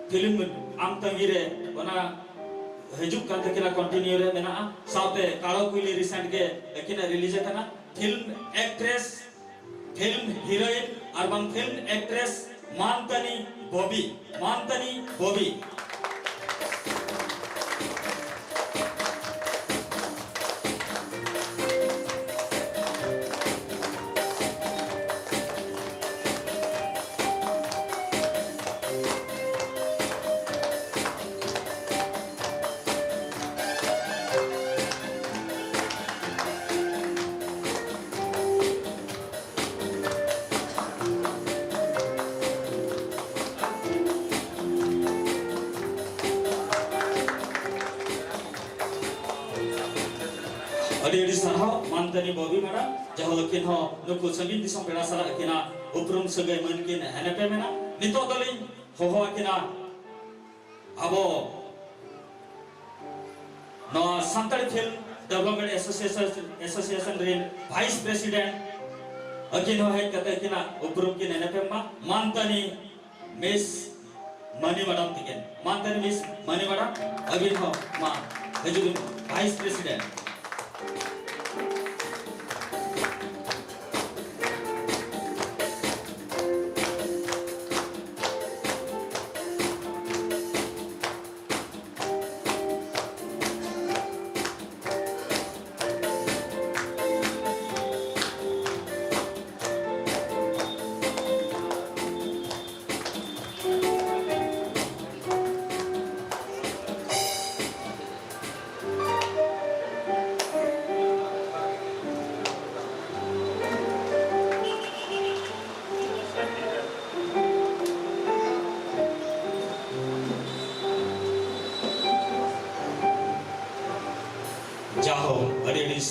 ᱯᱷᱤᱞᱢ ᱟᱢ ᱛᱟᱺᱜᱤ ᱨᱮ, ᱚᱱᱟ ᱦᱤᱡᱩᱜ ᱠᱟᱱ ᱛᱟᱹᱠᱤᱱᱟ, ᱠᱚᱱᱴᱤᱱᱤᱭᱩ ᱨᱮ ᱢᱮᱱᱟᱜᱼᱟ᱾ ᱥᱟᱶᱛᱮ ᱠᱟᱲᱚ ᱠᱩᱭᱞᱤ ᱨᱤᱥᱮᱱᱴ ᱜᱮ ᱟᱹᱠᱤᱱᱟᱜ ᱨᱤᱞᱤᱡᱽ ᱟᱠᱟᱱᱟ᱾ ᱯᱷᱤᱞᱢ ᱮᱠᱴᱨᱮᱥ, ᱯᱷᱤᱞᱢ ᱦᱤᱨᱳᱭᱤᱱ ᱟᱨ ᱵᱟᱝ ᱯᱷᱤᱞᱢ ᱮᱠᱴᱨᱮᱥ ᱢᱟᱱᱛᱟᱱᱤ ᱵᱚᱵᱤ, ᱢᱟᱱᱛᱟᱱᱤ ᱵᱚᱵᱤ᱾ ᱟᱹᱰᱤ ᱟᱹᱰᱤ ᱥᱟᱨᱦᱟᱣ ᱢᱟᱱᱛᱟᱱᱤ ᱵᱚᱵᱤ ᱢᱮᱰᱟᱢ, ᱡᱟᱦᱟᱸ ᱟᱹᱠᱤᱱ ᱦᱚᱸ ᱱᱩᱠᱩ ᱥᱟᱺᱜᱤᱧ ᱫᱤᱥᱚᱢ ᱯᱮᱲᱟ ᱥᱟᱞᱟᱜ ᱟᱹᱠᱤᱱᱟᱜ ᱩᱯᱨᱩᱢ ᱥᱟᱹᱜᱟᱹᱭ ᱢᱟᱹᱱ ᱠᱤᱱ ᱮᱱᱮᱯᱮᱢ ᱮᱱᱟ᱾ ᱱᱤᱛᱚᱜ ᱫᱚᱞᱤᱧ ᱦᱚᱦᱚ ᱟᱹᱠᱤᱱᱟ ᱟᱵᱚ ᱱᱚᱣᱟ Santali film development association, association ᱨᱤᱱ ᱵᱷᱟᱭᱤᱥ ᱯᱨᱮᱥᱤᱰᱮᱱᱴ, ᱟᱹᱠᱤᱱ ᱦᱚᱸ ᱦᱮᱡ ᱠᱟᱛᱮ ᱟᱹᱠᱤᱱᱟᱜ ᱩᱯᱨᱩᱢ ᱠᱤᱱ ᱮᱱᱮᱯᱮᱢ ᱢᱟ᱾ ᱢᱟᱱᱛᱟᱱᱤ ᱢᱤᱥ ᱢᱟᱹᱱᱤ ᱢᱮᱰᱟᱢ ᱛᱤᱠᱤᱱ, ᱢᱟᱱᱛᱟᱱᱤ ᱢᱤᱥ ᱢᱟᱹᱱᱤ ᱢᱮᱰᱟᱢ, ᱟᱹᱵᱤᱱ ᱦᱚᱸ ᱢᱟ ᱦᱤᱡᱩᱜ ᱵᱤᱱ, ᱵᱷᱟᱭᱤᱥ ᱯᱨᱮᱥᱤᱰᱮᱱᱴ᱾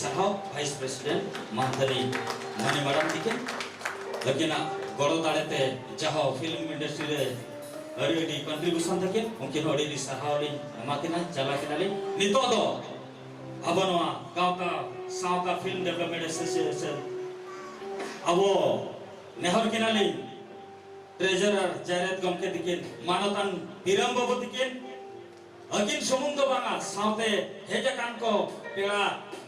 ᱥᱟᱨᱦᱟᱣ ᱵᱷᱟᱭᱤᱥ ᱯᱨᱮᱥᱤᱰᱮᱱᱴ ᱢᱟᱱᱛᱟᱱᱤ ᱢᱚᱱᱤ ᱢᱟᱰᱟᱢ ᱛᱤᱠᱤᱱ, ᱟᱹᱠᱤᱱᱟᱜ ᱜᱚᱲᱚ ᱫᱟᱲᱮᱛᱮ ᱡᱟᱦᱟᱸ ᱯᱷᱤᱞᱢ ᱤᱱᱰᱟᱥᱴᱨᱤ ᱨᱮ ᱟᱹᱰᱤ ᱟᱹᱰᱤ ᱠᱚᱱᱴᱨᱤᱵᱤᱭᱩᱥᱚᱱ ᱛᱟᱹᱠᱤᱱ, ᱩᱱᱠᱤᱱ ᱦᱚᱸ ᱟᱹᱰᱤ ᱟᱹᱰᱤ ᱥᱟᱨᱦᱟᱣ ᱞᱤᱧ ᱮᱢᱟ ᱠᱤᱱᱟ, ᱪᱟᱞᱟ ᱠᱤᱱᱟᱞᱤᱧ᱾ ᱱᱤᱛᱚᱜ ᱫᱚ ᱟᱵᱚ ᱱᱚᱣᱟ ᱜᱟᱶᱛᱟ ᱥᱟᱶᱛᱟ ᱯᱷᱤᱞᱢ ᱰᱮᱵᱷᱞᱚᱯᱢᱮᱱᱴ ᱮᱥᱳᱥᱤᱭᱮᱥᱚᱱ ᱟᱵᱚ ᱱᱮᱦᱚᱨ ᱠᱤᱱᱟᱞᱤᱧ ᱴᱨᱮᱡᱟᱨᱟᱨ ᱡᱟᱭᱨᱮᱫ ᱜᱚᱢᱠᱮ ᱛᱤᱠᱤᱱ, ᱢᱟᱱᱚᱛᱟᱱ ᱵᱤᱨᱟᱢ ᱵᱟᱹᱵᱩ ᱛᱤᱠᱤᱱ, ᱟᱹᱠᱤᱱ ᱥᱩᱢᱩᱝ ᱫᱚ ᱵᱟᱝᱟ, ᱥᱟᱶᱛᱮ ᱦᱮᱡ ᱟᱠᱟᱱ ᱠᱚ ᱯᱮᱲᱟ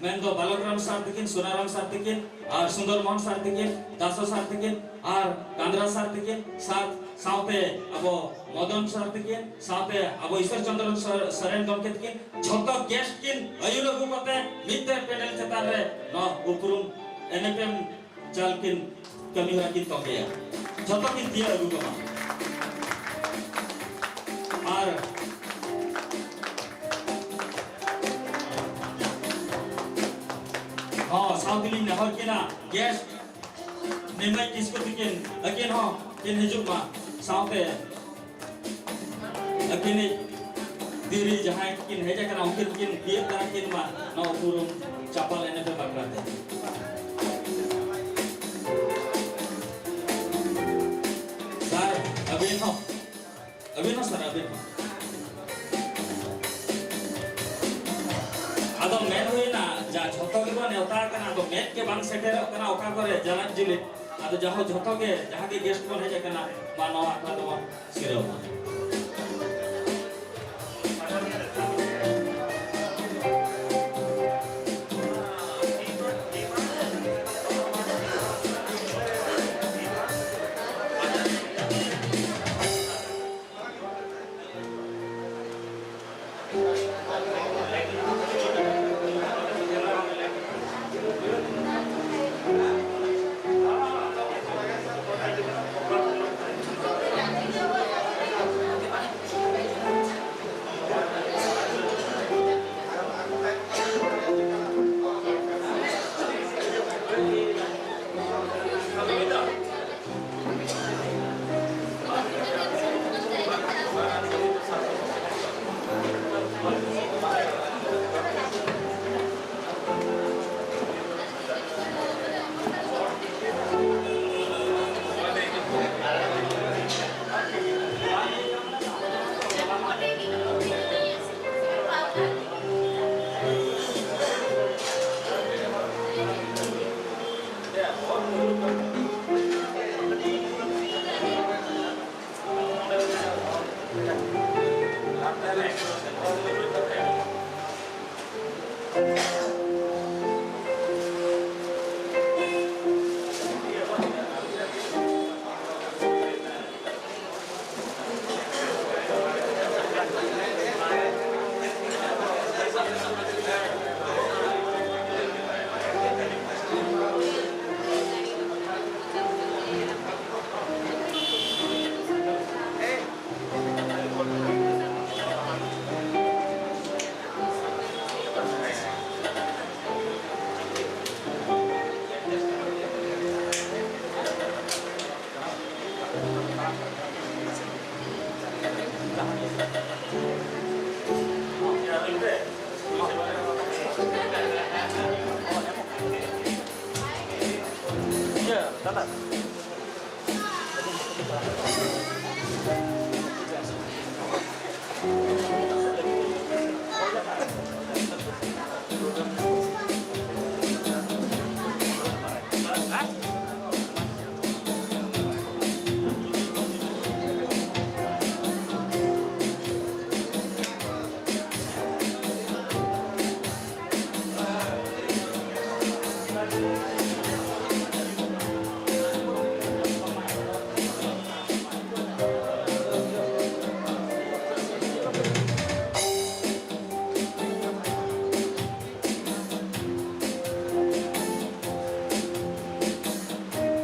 ᱢᱮᱱᱫᱚ ᱵᱟᱞᱚᱠᱨᱟᱢ ᱥᱟᱨ ᱛᱤᱠᱤᱱ, ᱥᱩᱱᱟᱨᱟᱢ ᱥᱟᱨ ᱛᱤᱠᱤᱱ, ᱟᱨ ᱥᱩᱱᱫᱚᱨ ᱢᱳᱦᱚᱱ ᱥᱟᱨ ᱛᱤᱠᱤᱱ, ᱫᱟᱥᱚ ᱥᱟᱨ ᱛᱤᱠᱤᱱ, ᱟᱨ ᱠᱟᱸᱫᱽᱨᱟ ᱥᱟᱨ ᱛᱤᱠᱤᱱ, ᱥᱟᱨ ᱥᱟᱶᱛᱮ ᱟᱵᱚ ᱢᱚᱫᱚᱱ ᱥᱟᱨ ᱛᱤᱠᱤᱱ, ᱥᱟᱶᱛᱮ ᱟᱵᱚ ᱤᱥᱚᱨ ᱪᱚᱸᱫᱽᱨᱚ ᱥᱚᱨ-, ᱥᱚᱨᱮᱱ ᱜᱚᱢᱠᱮ ᱛᱤᱠᱤᱱ, ᱡᱷᱚᱛᱚ ᱜᱮᱥᱴ ᱠᱤᱱ ᱟᱹᱭᱩᱨ ᱟᱹᱜᱩ ᱠᱟᱛᱮ ᱢᱤᱫᱴᱮᱱ ᱯᱮᱱᱰᱮᱞ ᱪᱮᱛᱟᱱ ᱨᱮ ᱱᱚᱣᱟ ᱩᱯᱨᱩᱢ ᱮᱱᱮᱯᱮᱢ ᱪᱟᱞ ᱠᱤᱱ ᱠᱟᱹᱢᱤ ᱦᱚᱨᱟ ᱠᱤᱱ ᱛᱚᱯᱮᱭᱟ᱾ ᱡᱷᱚᱛᱚ ᱠᱤᱱ ᱛᱤᱭᱟᱹᱜ ᱟᱹᱜᱩ ᱠᱚᱢᱟ᱾ ᱟᱨ ᱦᱚᱸ, ᱥᱟᱶ ᱛᱮᱞᱤᱧ ᱱᱮᱦᱚᱨ ᱠᱤᱱᱟ, ᱜᱮᱥᱴ ᱱᱤᱢᱟᱹᱭ ᱠᱤᱥᱠᱩ ᱛᱤᱠᱤᱱ, ᱟᱹᱠᱤᱱ ᱦᱚᱸ ᱠᱤᱱ ᱦᱤᱡᱩᱜ ᱢᱟ᱾ ᱥᱟᱶᱛᱮ ᱟᱹᱠᱤᱱᱤᱡ ᱛᱤᱨᱤ ᱡᱟᱦᱟᱸᱭ ᱠᱤᱱ ᱦᱮᱡ ᱟᱠᱟᱱᱟ, ᱩᱱᱠᱤᱱ ᱠᱤᱱ ᱛᱤᱭᱟᱹᱜ ᱛᱟᱨᱟ ᱠᱤᱱ ᱢᱟ ᱱᱚᱣᱟ ᱩᱯᱨᱩᱢ ᱪᱟᱯᱟᱞ ᱮᱱᱮᱯᱮ ᱵᱟᱠᱷᱨᱟ ᱛᱮ᱾ ᱥᱟᱨ, ᱟᱹᱵᱤᱱ ᱦᱚᱸ, ᱟᱹᱵᱤᱱ ᱦᱚᱸ ᱥᱟᱨ, ᱟᱹᱵᱤᱱ ᱦᱚᱸ᱾ ᱟᱫᱚ ᱢᱮᱱ ᱦᱩᱭᱱᱟ, ᱡᱟ ᱡᱷᱚᱛᱚ ᱜᱮᱵᱚᱱ ᱱᱮᱣᱛᱟ ᱟᱠᱟᱱᱟ, ᱟᱫᱚ ᱢᱮᱫ ᱜᱮ ᱵᱟᱝ ᱥᱮᱴᱮᱨᱚᱜ ᱠᱟᱱᱟ ᱚᱠᱟ ᱠᱚᱨᱮ ᱡᱟᱞᱟᱫ ᱡᱤᱞᱤᱫ᱾ ᱟᱫᱚ ᱡᱟᱦᱳ, ᱡᱷᱚᱛᱚ ᱜᱮ ᱡᱟᱦᱟᱸ ᱜᱮ ᱜᱮᱥᱴ ᱵᱚᱱ ᱦᱮᱡ ᱟᱠᱟᱱᱟ, ᱢᱟ ᱱᱚᱣᱟ ᱟᱠᱷᱲᱟ ᱫᱚᱵᱚᱱ ᱥᱤᱨᱟᱹᱣ ᱢᱟ᱾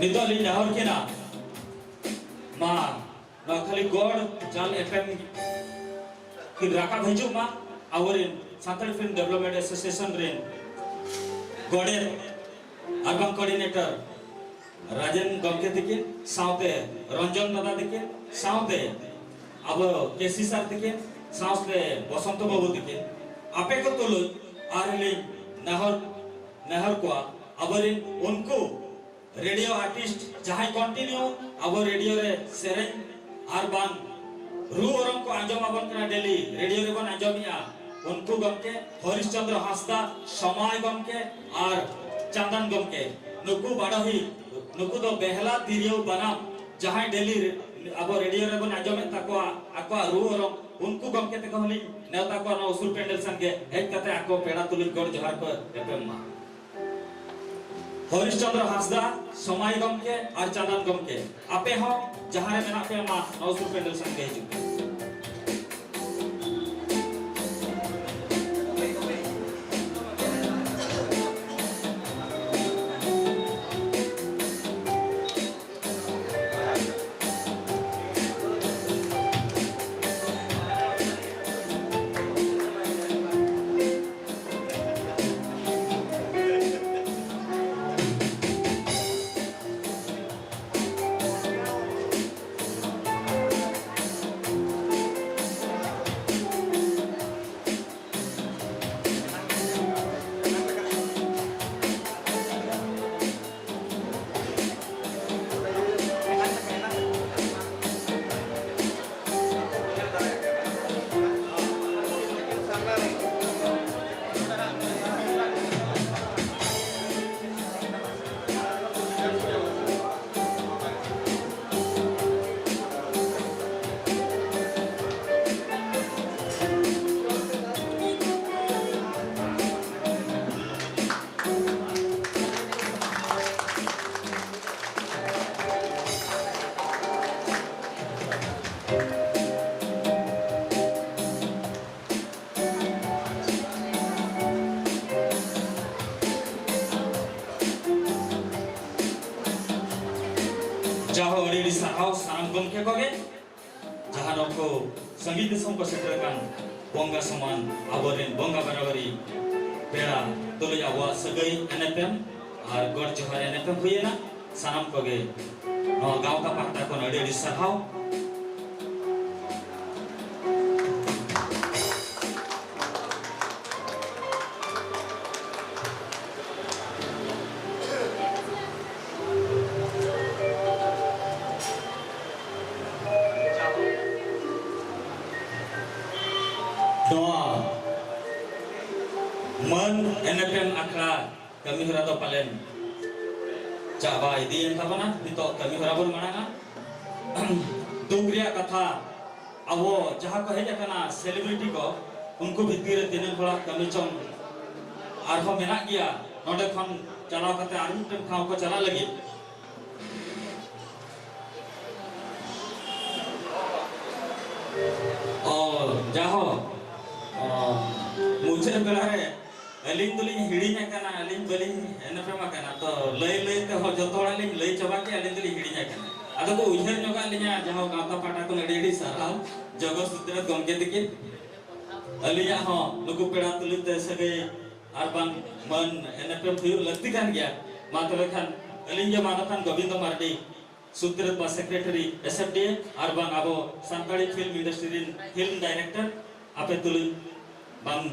ᱱᱤᱛᱚᱜ ᱞᱤᱧ ᱱᱮᱦᱚᱨ ᱠᱤᱱᱟ, ᱢᱟ ᱱᱚᱣᱟ ᱠᱷᱟᱹᱞᱤ ᱜᱚᱲ ᱪᱟᱞ ᱮᱯᱮᱢ ᱠᱤᱱ ᱨᱟᱠᱟᱵ ᱦᱤᱡᱩᱜ ᱢᱟ᱾ ᱟᱵᱚᱨᱮᱱ ᱥᱟᱱᱛᱟᱲ ᱯᱷᱤᱞᱢ ᱰᱮᱵᱷᱞᱚᱯᱢᱮᱱᱴ ᱮᱥᱳᱥᱤᱭᱮᱥᱚᱱ ᱨᱮᱱ ᱜᱚᱰᱮᱛ ᱟᱨ ᱵᱟᱝ ᱠᱳᱚᱨᱰᱤᱱᱮᱴᱚᱨ ᱨᱟᱡᱮᱱ ᱜᱚᱢᱠᱮ ᱛᱤᱠᱤᱱ, ᱥᱟᱶᱛᱮ ᱨᱚᱧᱡᱚᱱ ᱫᱟᱫᱟ ᱛᱤᱠᱤᱱ, ᱥᱟᱶᱛᱮ ᱟᱵᱚ ᱠᱮᱥᱤ ᱥᱟᱨ ᱛᱤᱠᱤᱱ, ᱥᱟᱶᱛᱮ ᱵᱚᱥᱚᱱᱛᱚ ᱵᱟᱹᱵᱩ ᱛᱤᱠᱤᱱ, ᱟᱯᱮ ᱠᱚ ᱛᱩᱞᱩᱡ ᱟᱨ ᱞᱤᱧ ᱱᱮᱦᱚᱨ, ᱱᱮᱦᱚᱨ ᱠᱚᱣᱟ, ᱟᱵᱚᱨᱮᱱ ᱩᱱᱠᱩ ᱨᱮᱰᱤᱭᱳ ᱟᱨᱴᱤᱥᱴ ᱡᱟᱦᱟᱸᱭ ᱠᱚᱱᱴᱤᱱᱤᱭᱩ ᱟᱵᱚ ᱨᱮᱰᱤᱭᱳ ᱨᱮ ᱥᱮᱨᱮᱧ ᱟᱨ ᱵᱟᱝ ᱨᱩ ᱚᱨᱚᱝ ᱠᱚ ᱟᱸᱡᱚᱢ ᱟᱵᱚᱱ ᱠᱟᱱᱟ, ᱰᱮᱞᱤ ᱨᱮᱰᱤᱭᱳ ᱨᱮᱵᱚᱱ ᱟᱸᱡᱚᱢᱮᱜᱼᱟ, ᱩᱱᱠᱩ ᱜᱚᱢᱠᱮ ᱦᱚᱨᱤᱥ ᱪᱚᱸᱫᱽᱨᱚ ᱦᱟᱸᱥᱫᱟ, ᱥᱚᱢᱟᱭ ᱜᱚᱢᱠᱮ ᱟᱨ ᱪᱟᱸᱫᱟᱱ ᱜᱚᱢᱠᱮ, ᱱᱩᱠᱩ ᱵᱟᱰᱚᱦᱤ, ᱱᱩᱠᱩ ᱫᱚ ᱵᱮᱦᱞᱟ ᱛᱤᱨᱭᱳ ᱵᱟᱱᱟᱢ ᱡᱟᱦᱟᱸᱭ ᱰᱮᱞᱤ ᱨᱮ ᱟᱵᱚ ᱨᱮᱰᱤᱭᱳ ᱨᱮᱵᱚᱱ ᱟᱸᱡᱚᱢᱮᱫ ᱛᱟᱠᱚᱣᱟ ᱟᱠᱚᱣᱟᱜ ᱨᱩ ᱚᱨᱚᱝ, ᱩᱱᱠᱩ ᱜᱚᱢᱠᱮ ᱛᱮᱠᱚ ᱦᱚᱸᱞᱤᱧ ᱱᱮᱣᱛᱟ ᱠᱚᱣᱟ ᱱᱚᱣᱟ ᱩᱥᱩᱞ ᱯᱮᱱᱰᱮᱞ ᱥᱮᱱ ᱜᱮ ᱦᱮᱡ ᱠᱟᱛᱮ ᱟᱠᱚ ᱯᱮᱲᱟ ᱛᱩᱞᱩᱡ ᱜᱚᱰ ᱡᱚᱦᱟᱨ ᱠᱚ ᱮᱯᱮᱢ ᱢᱟ᱾ ᱦᱚᱨᱤᱥ ᱪᱚᱸᱫᱽᱨᱚ ᱦᱟᱸᱥᱫᱟ, ᱥᱚᱢᱟᱭ ᱜᱚᱢᱠᱮ ᱟᱨ ᱪᱟᱸᱫᱟᱱ ᱜᱚᱢᱠᱮ, ᱟᱯᱮ ᱦᱚᱸ ᱡᱟᱦᱟᱸ ᱨᱮ ᱢᱮᱱᱟᱜ ᱯᱮᱭᱟ, ᱢᱟ ᱱᱚᱣᱟ ᱩᱥᱩᱞ ᱯᱮᱱᱰᱮᱞ ᱥᱮᱱ ᱜᱮ ᱦᱤᱡᱩᱜ ᱯᱮ᱾ ᱡᱟᱦᱳ, ᱟᱹᱰᱤ ᱟᱹᱰᱤ ᱥᱟᱨᱦᱟᱣ ᱥᱟᱱᱟᱢ ᱜᱚᱢᱠᱮ ᱠᱚᱜᱮ, ᱡᱟᱦᱟᱸ ᱱᱩᱠᱩ ᱥᱟᱺᱜᱤᱧ ᱫᱤᱥᱚᱢ ᱠᱚ ᱥᱮᱴᱮᱨ ᱟᱠᱟᱱ ᱵᱚᱸᱜᱟ ᱥᱚᱢᱟᱱ ᱟᱵᱚᱨᱮᱱ ᱵᱚᱸᱜᱟ ᱵᱟᱨᱟᱵᱟᱨᱤ ᱯᱮᱲᱟ ᱛᱩᱞᱩᱡ ᱟᱵᱚᱣᱟᱜ ᱥᱟᱹᱜᱟᱹᱭ ᱮᱱᱮᱯᱮᱢ ᱟᱨ ᱜᱚᱰ ᱡᱚᱦᱟᱨ ᱮᱱᱮᱯᱮᱢ ᱦᱩᱭᱮᱱᱟ᱾ ᱥᱟᱱᱟᱢ ᱠᱚᱜᱮ ᱱᱚᱣᱟ ᱜᱟᱶᱛᱟ ᱯᱟᱦᱴᱟ ᱠᱷᱚᱱ ᱟᱹᱰᱤ ᱟᱹᱰᱤ ᱥᱟᱨᱦᱟᱣ᱾ ᱱᱚᱣᱟ ᱢᱟᱹᱱ ᱮᱱᱮᱯᱮᱢ ᱟᱠᱷᱲᱟ ᱠᱟᱹᱢᱤ ᱦᱚᱨᱟ ᱫᱚ ᱯᱟᱞᱮᱱ ᱪᱟᱵᱟ ᱤᱫᱤᱭᱮᱱ ᱛᱟᱵᱚᱱᱟ᱾ ᱱᱤᱛᱚᱜ ᱠᱟᱹᱢᱤ ᱦᱚᱨᱟ ᱵᱚᱱ ᱢᱟᱲᱟᱝᱟ᱾ ᱫᱩᱠ ᱨᱮᱭᱟᱜ ᱠᱟᱛᱷᱟ, ᱟᱵᱚ ᱡᱟᱦᱟᱸ ᱠᱚ ᱦᱮᱡ ᱟᱠᱟᱱᱟ celebrity ᱠᱚ, ᱩᱱᱠᱩ ᱵᱷᱤᱛᱤᱨ ᱨᱮ ᱛᱤᱱᱟᱹᱜ ᱦᱚᱲᱟᱜ ᱠᱟᱹᱢᱤ ᱪᱚᱝ ᱟᱨᱦᱚᱸ ᱢᱮᱱᱟᱜ ᱜᱮᱭᱟ ᱱᱚᱰᱮ ᱠᱷᱚᱱ ᱪᱟᱞᱟᱣ ᱠᱟᱛᱮ ᱟᱨ ᱢᱤᱫᱴᱮᱱ ᱴᱷᱟᱶ ᱠᱚ ᱪᱟᱞᱟᱜ ᱞᱟᱹᱜᱤᱫ᱾ ᱚ, ᱡᱟᱦᱳ, ᱚ, ᱢᱩᱪᱟᱹᱫ ᱵᱮᱲᱟ ᱨᱮ ᱟᱹᱞᱤᱧ ᱫᱚᱞᱤᱧ ᱦᱤᱲᱤᱧ ᱟᱠᱟᱱᱟ, ᱟᱹᱞᱤᱧ ᱵᱟᱹᱞᱤᱧ ᱮᱱᱮᱯᱮᱢ ᱟᱠᱟᱱᱟ᱾ ᱛᱚ, ᱞᱟᱹᱭ ᱞᱟᱹᱭ ᱛᱮ ᱦᱚ-, ᱡᱚᱛᱚ ᱦᱚᱲᱟᱜ ᱞᱤᱧ ᱞᱟᱹᱭ ᱪᱟᱵᱟ ᱠᱮᱜᱼᱟ, ᱟᱹᱞᱤᱧ ᱫᱚᱞᱤᱧ ᱦᱤᱲᱤᱧ ᱟᱠᱟᱱᱟ᱾ ᱟᱫᱚ ᱠᱚ ᱩᱭᱦᱟᱹᱨ ᱧᱚᱜᱟᱜ ᱞᱤᱧᱟ, ᱡᱟᱦᱳ ᱜᱟᱶᱛᱟ ᱯᱟᱦᱴᱟ ᱠᱷᱚᱱ ᱟᱹᱰᱤ ᱟᱹᱰᱤ ᱥᱟᱨᱦᱟᱣ ᱡᱚᱜᱚ ᱥᱩᱫᱷᱨᱟᱹᱛ ᱜᱚᱢᱠᱮ ᱛᱤᱠᱤᱱ᱾ ᱟᱹᱞᱤᱧᱟᱜ ᱦᱚᱸ ᱱᱩᱠᱩ ᱯᱮᱲᱟ ᱛᱩᱞᱩᱡ ᱛᱮ ᱥᱟᱹᱜᱟᱹᱭ ᱟᱨ ᱵᱟᱝ ᱢᱟᱹᱱ ᱮᱱᱮᱯᱮᱢ ᱦᱩᱭᱩᱜ ᱞᱟᱹᱠᱛᱤ ᱠᱟᱱ ᱜᱮᱭᱟ᱾ ᱢᱟ ᱛᱚᱵᱮ ᱠᱷᱟᱱ ᱟᱹᱞᱤᱧ ᱜᱮ ᱢᱟᱱᱚᱛᱟᱱ ᱜᱳᱵᱤᱱᱫᱚ ᱢᱟᱨᱰᱤ, ᱥᱩᱛᱨᱮᱛ ᱵᱟ secretary S F D A ᱟᱨ ᱵᱟᱝ ᱟᱵᱚ ᱥᱟᱱᱛᱟᱲᱤ film industry ᱨᱤᱱ film director, ᱟᱯᱮ ᱛᱩᱞᱩᱡ ᱵᱟᱝ᱾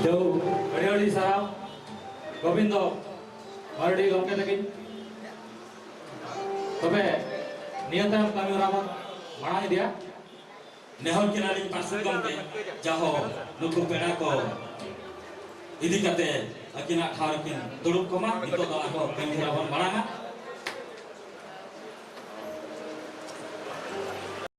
ᱡᱚᱦᱟᱨ, ᱟᱹᱰᱤ ᱟᱹᱰᱤ ᱥᱟᱨᱦᱟᱣ ᱜᱳᱵᱤᱱᱫᱚ ᱢᱟᱨᱰᱤ ᱜᱚᱢᱠᱮ ᱛᱟᱹᱠᱤᱱ᱾ ᱛᱚᱵᱮ ᱱᱤᱭᱟᱹ ᱛᱟᱭᱚᱢ ᱠᱟᱹᱢᱤ ᱦᱚᱨᱟ ᱵᱚᱱ ᱢᱟᱲᱟᱝ ᱤᱫᱤᱭᱟ᱾ ᱱᱮᱦᱚᱨ ᱠᱤᱱᱟᱞᱤᱧ ᱯᱟᱨᱥᱮᱛ ᱜᱚᱢᱠᱮ, ᱡᱟᱦᱳ ᱱᱩᱠᱩ ᱯᱮᱲᱟ ᱠᱚ ᱤᱫᱤ ᱠᱟᱛᱮ ᱟᱹᱠᱤᱱᱟᱜ ᱴᱷᱟᱶ ᱨᱮᱠᱤᱱ ᱫᱩᱲᱩᱵ ᱠᱚᱢᱟ᱾ ᱱᱤᱛᱚᱜ ᱫᱚ ᱟᱨᱦᱚᱸ ᱠᱟᱹᱢᱤ ᱦᱚᱨᱟ ᱵᱚᱱ ᱢᱟᱲᱟᱝᱟ᱾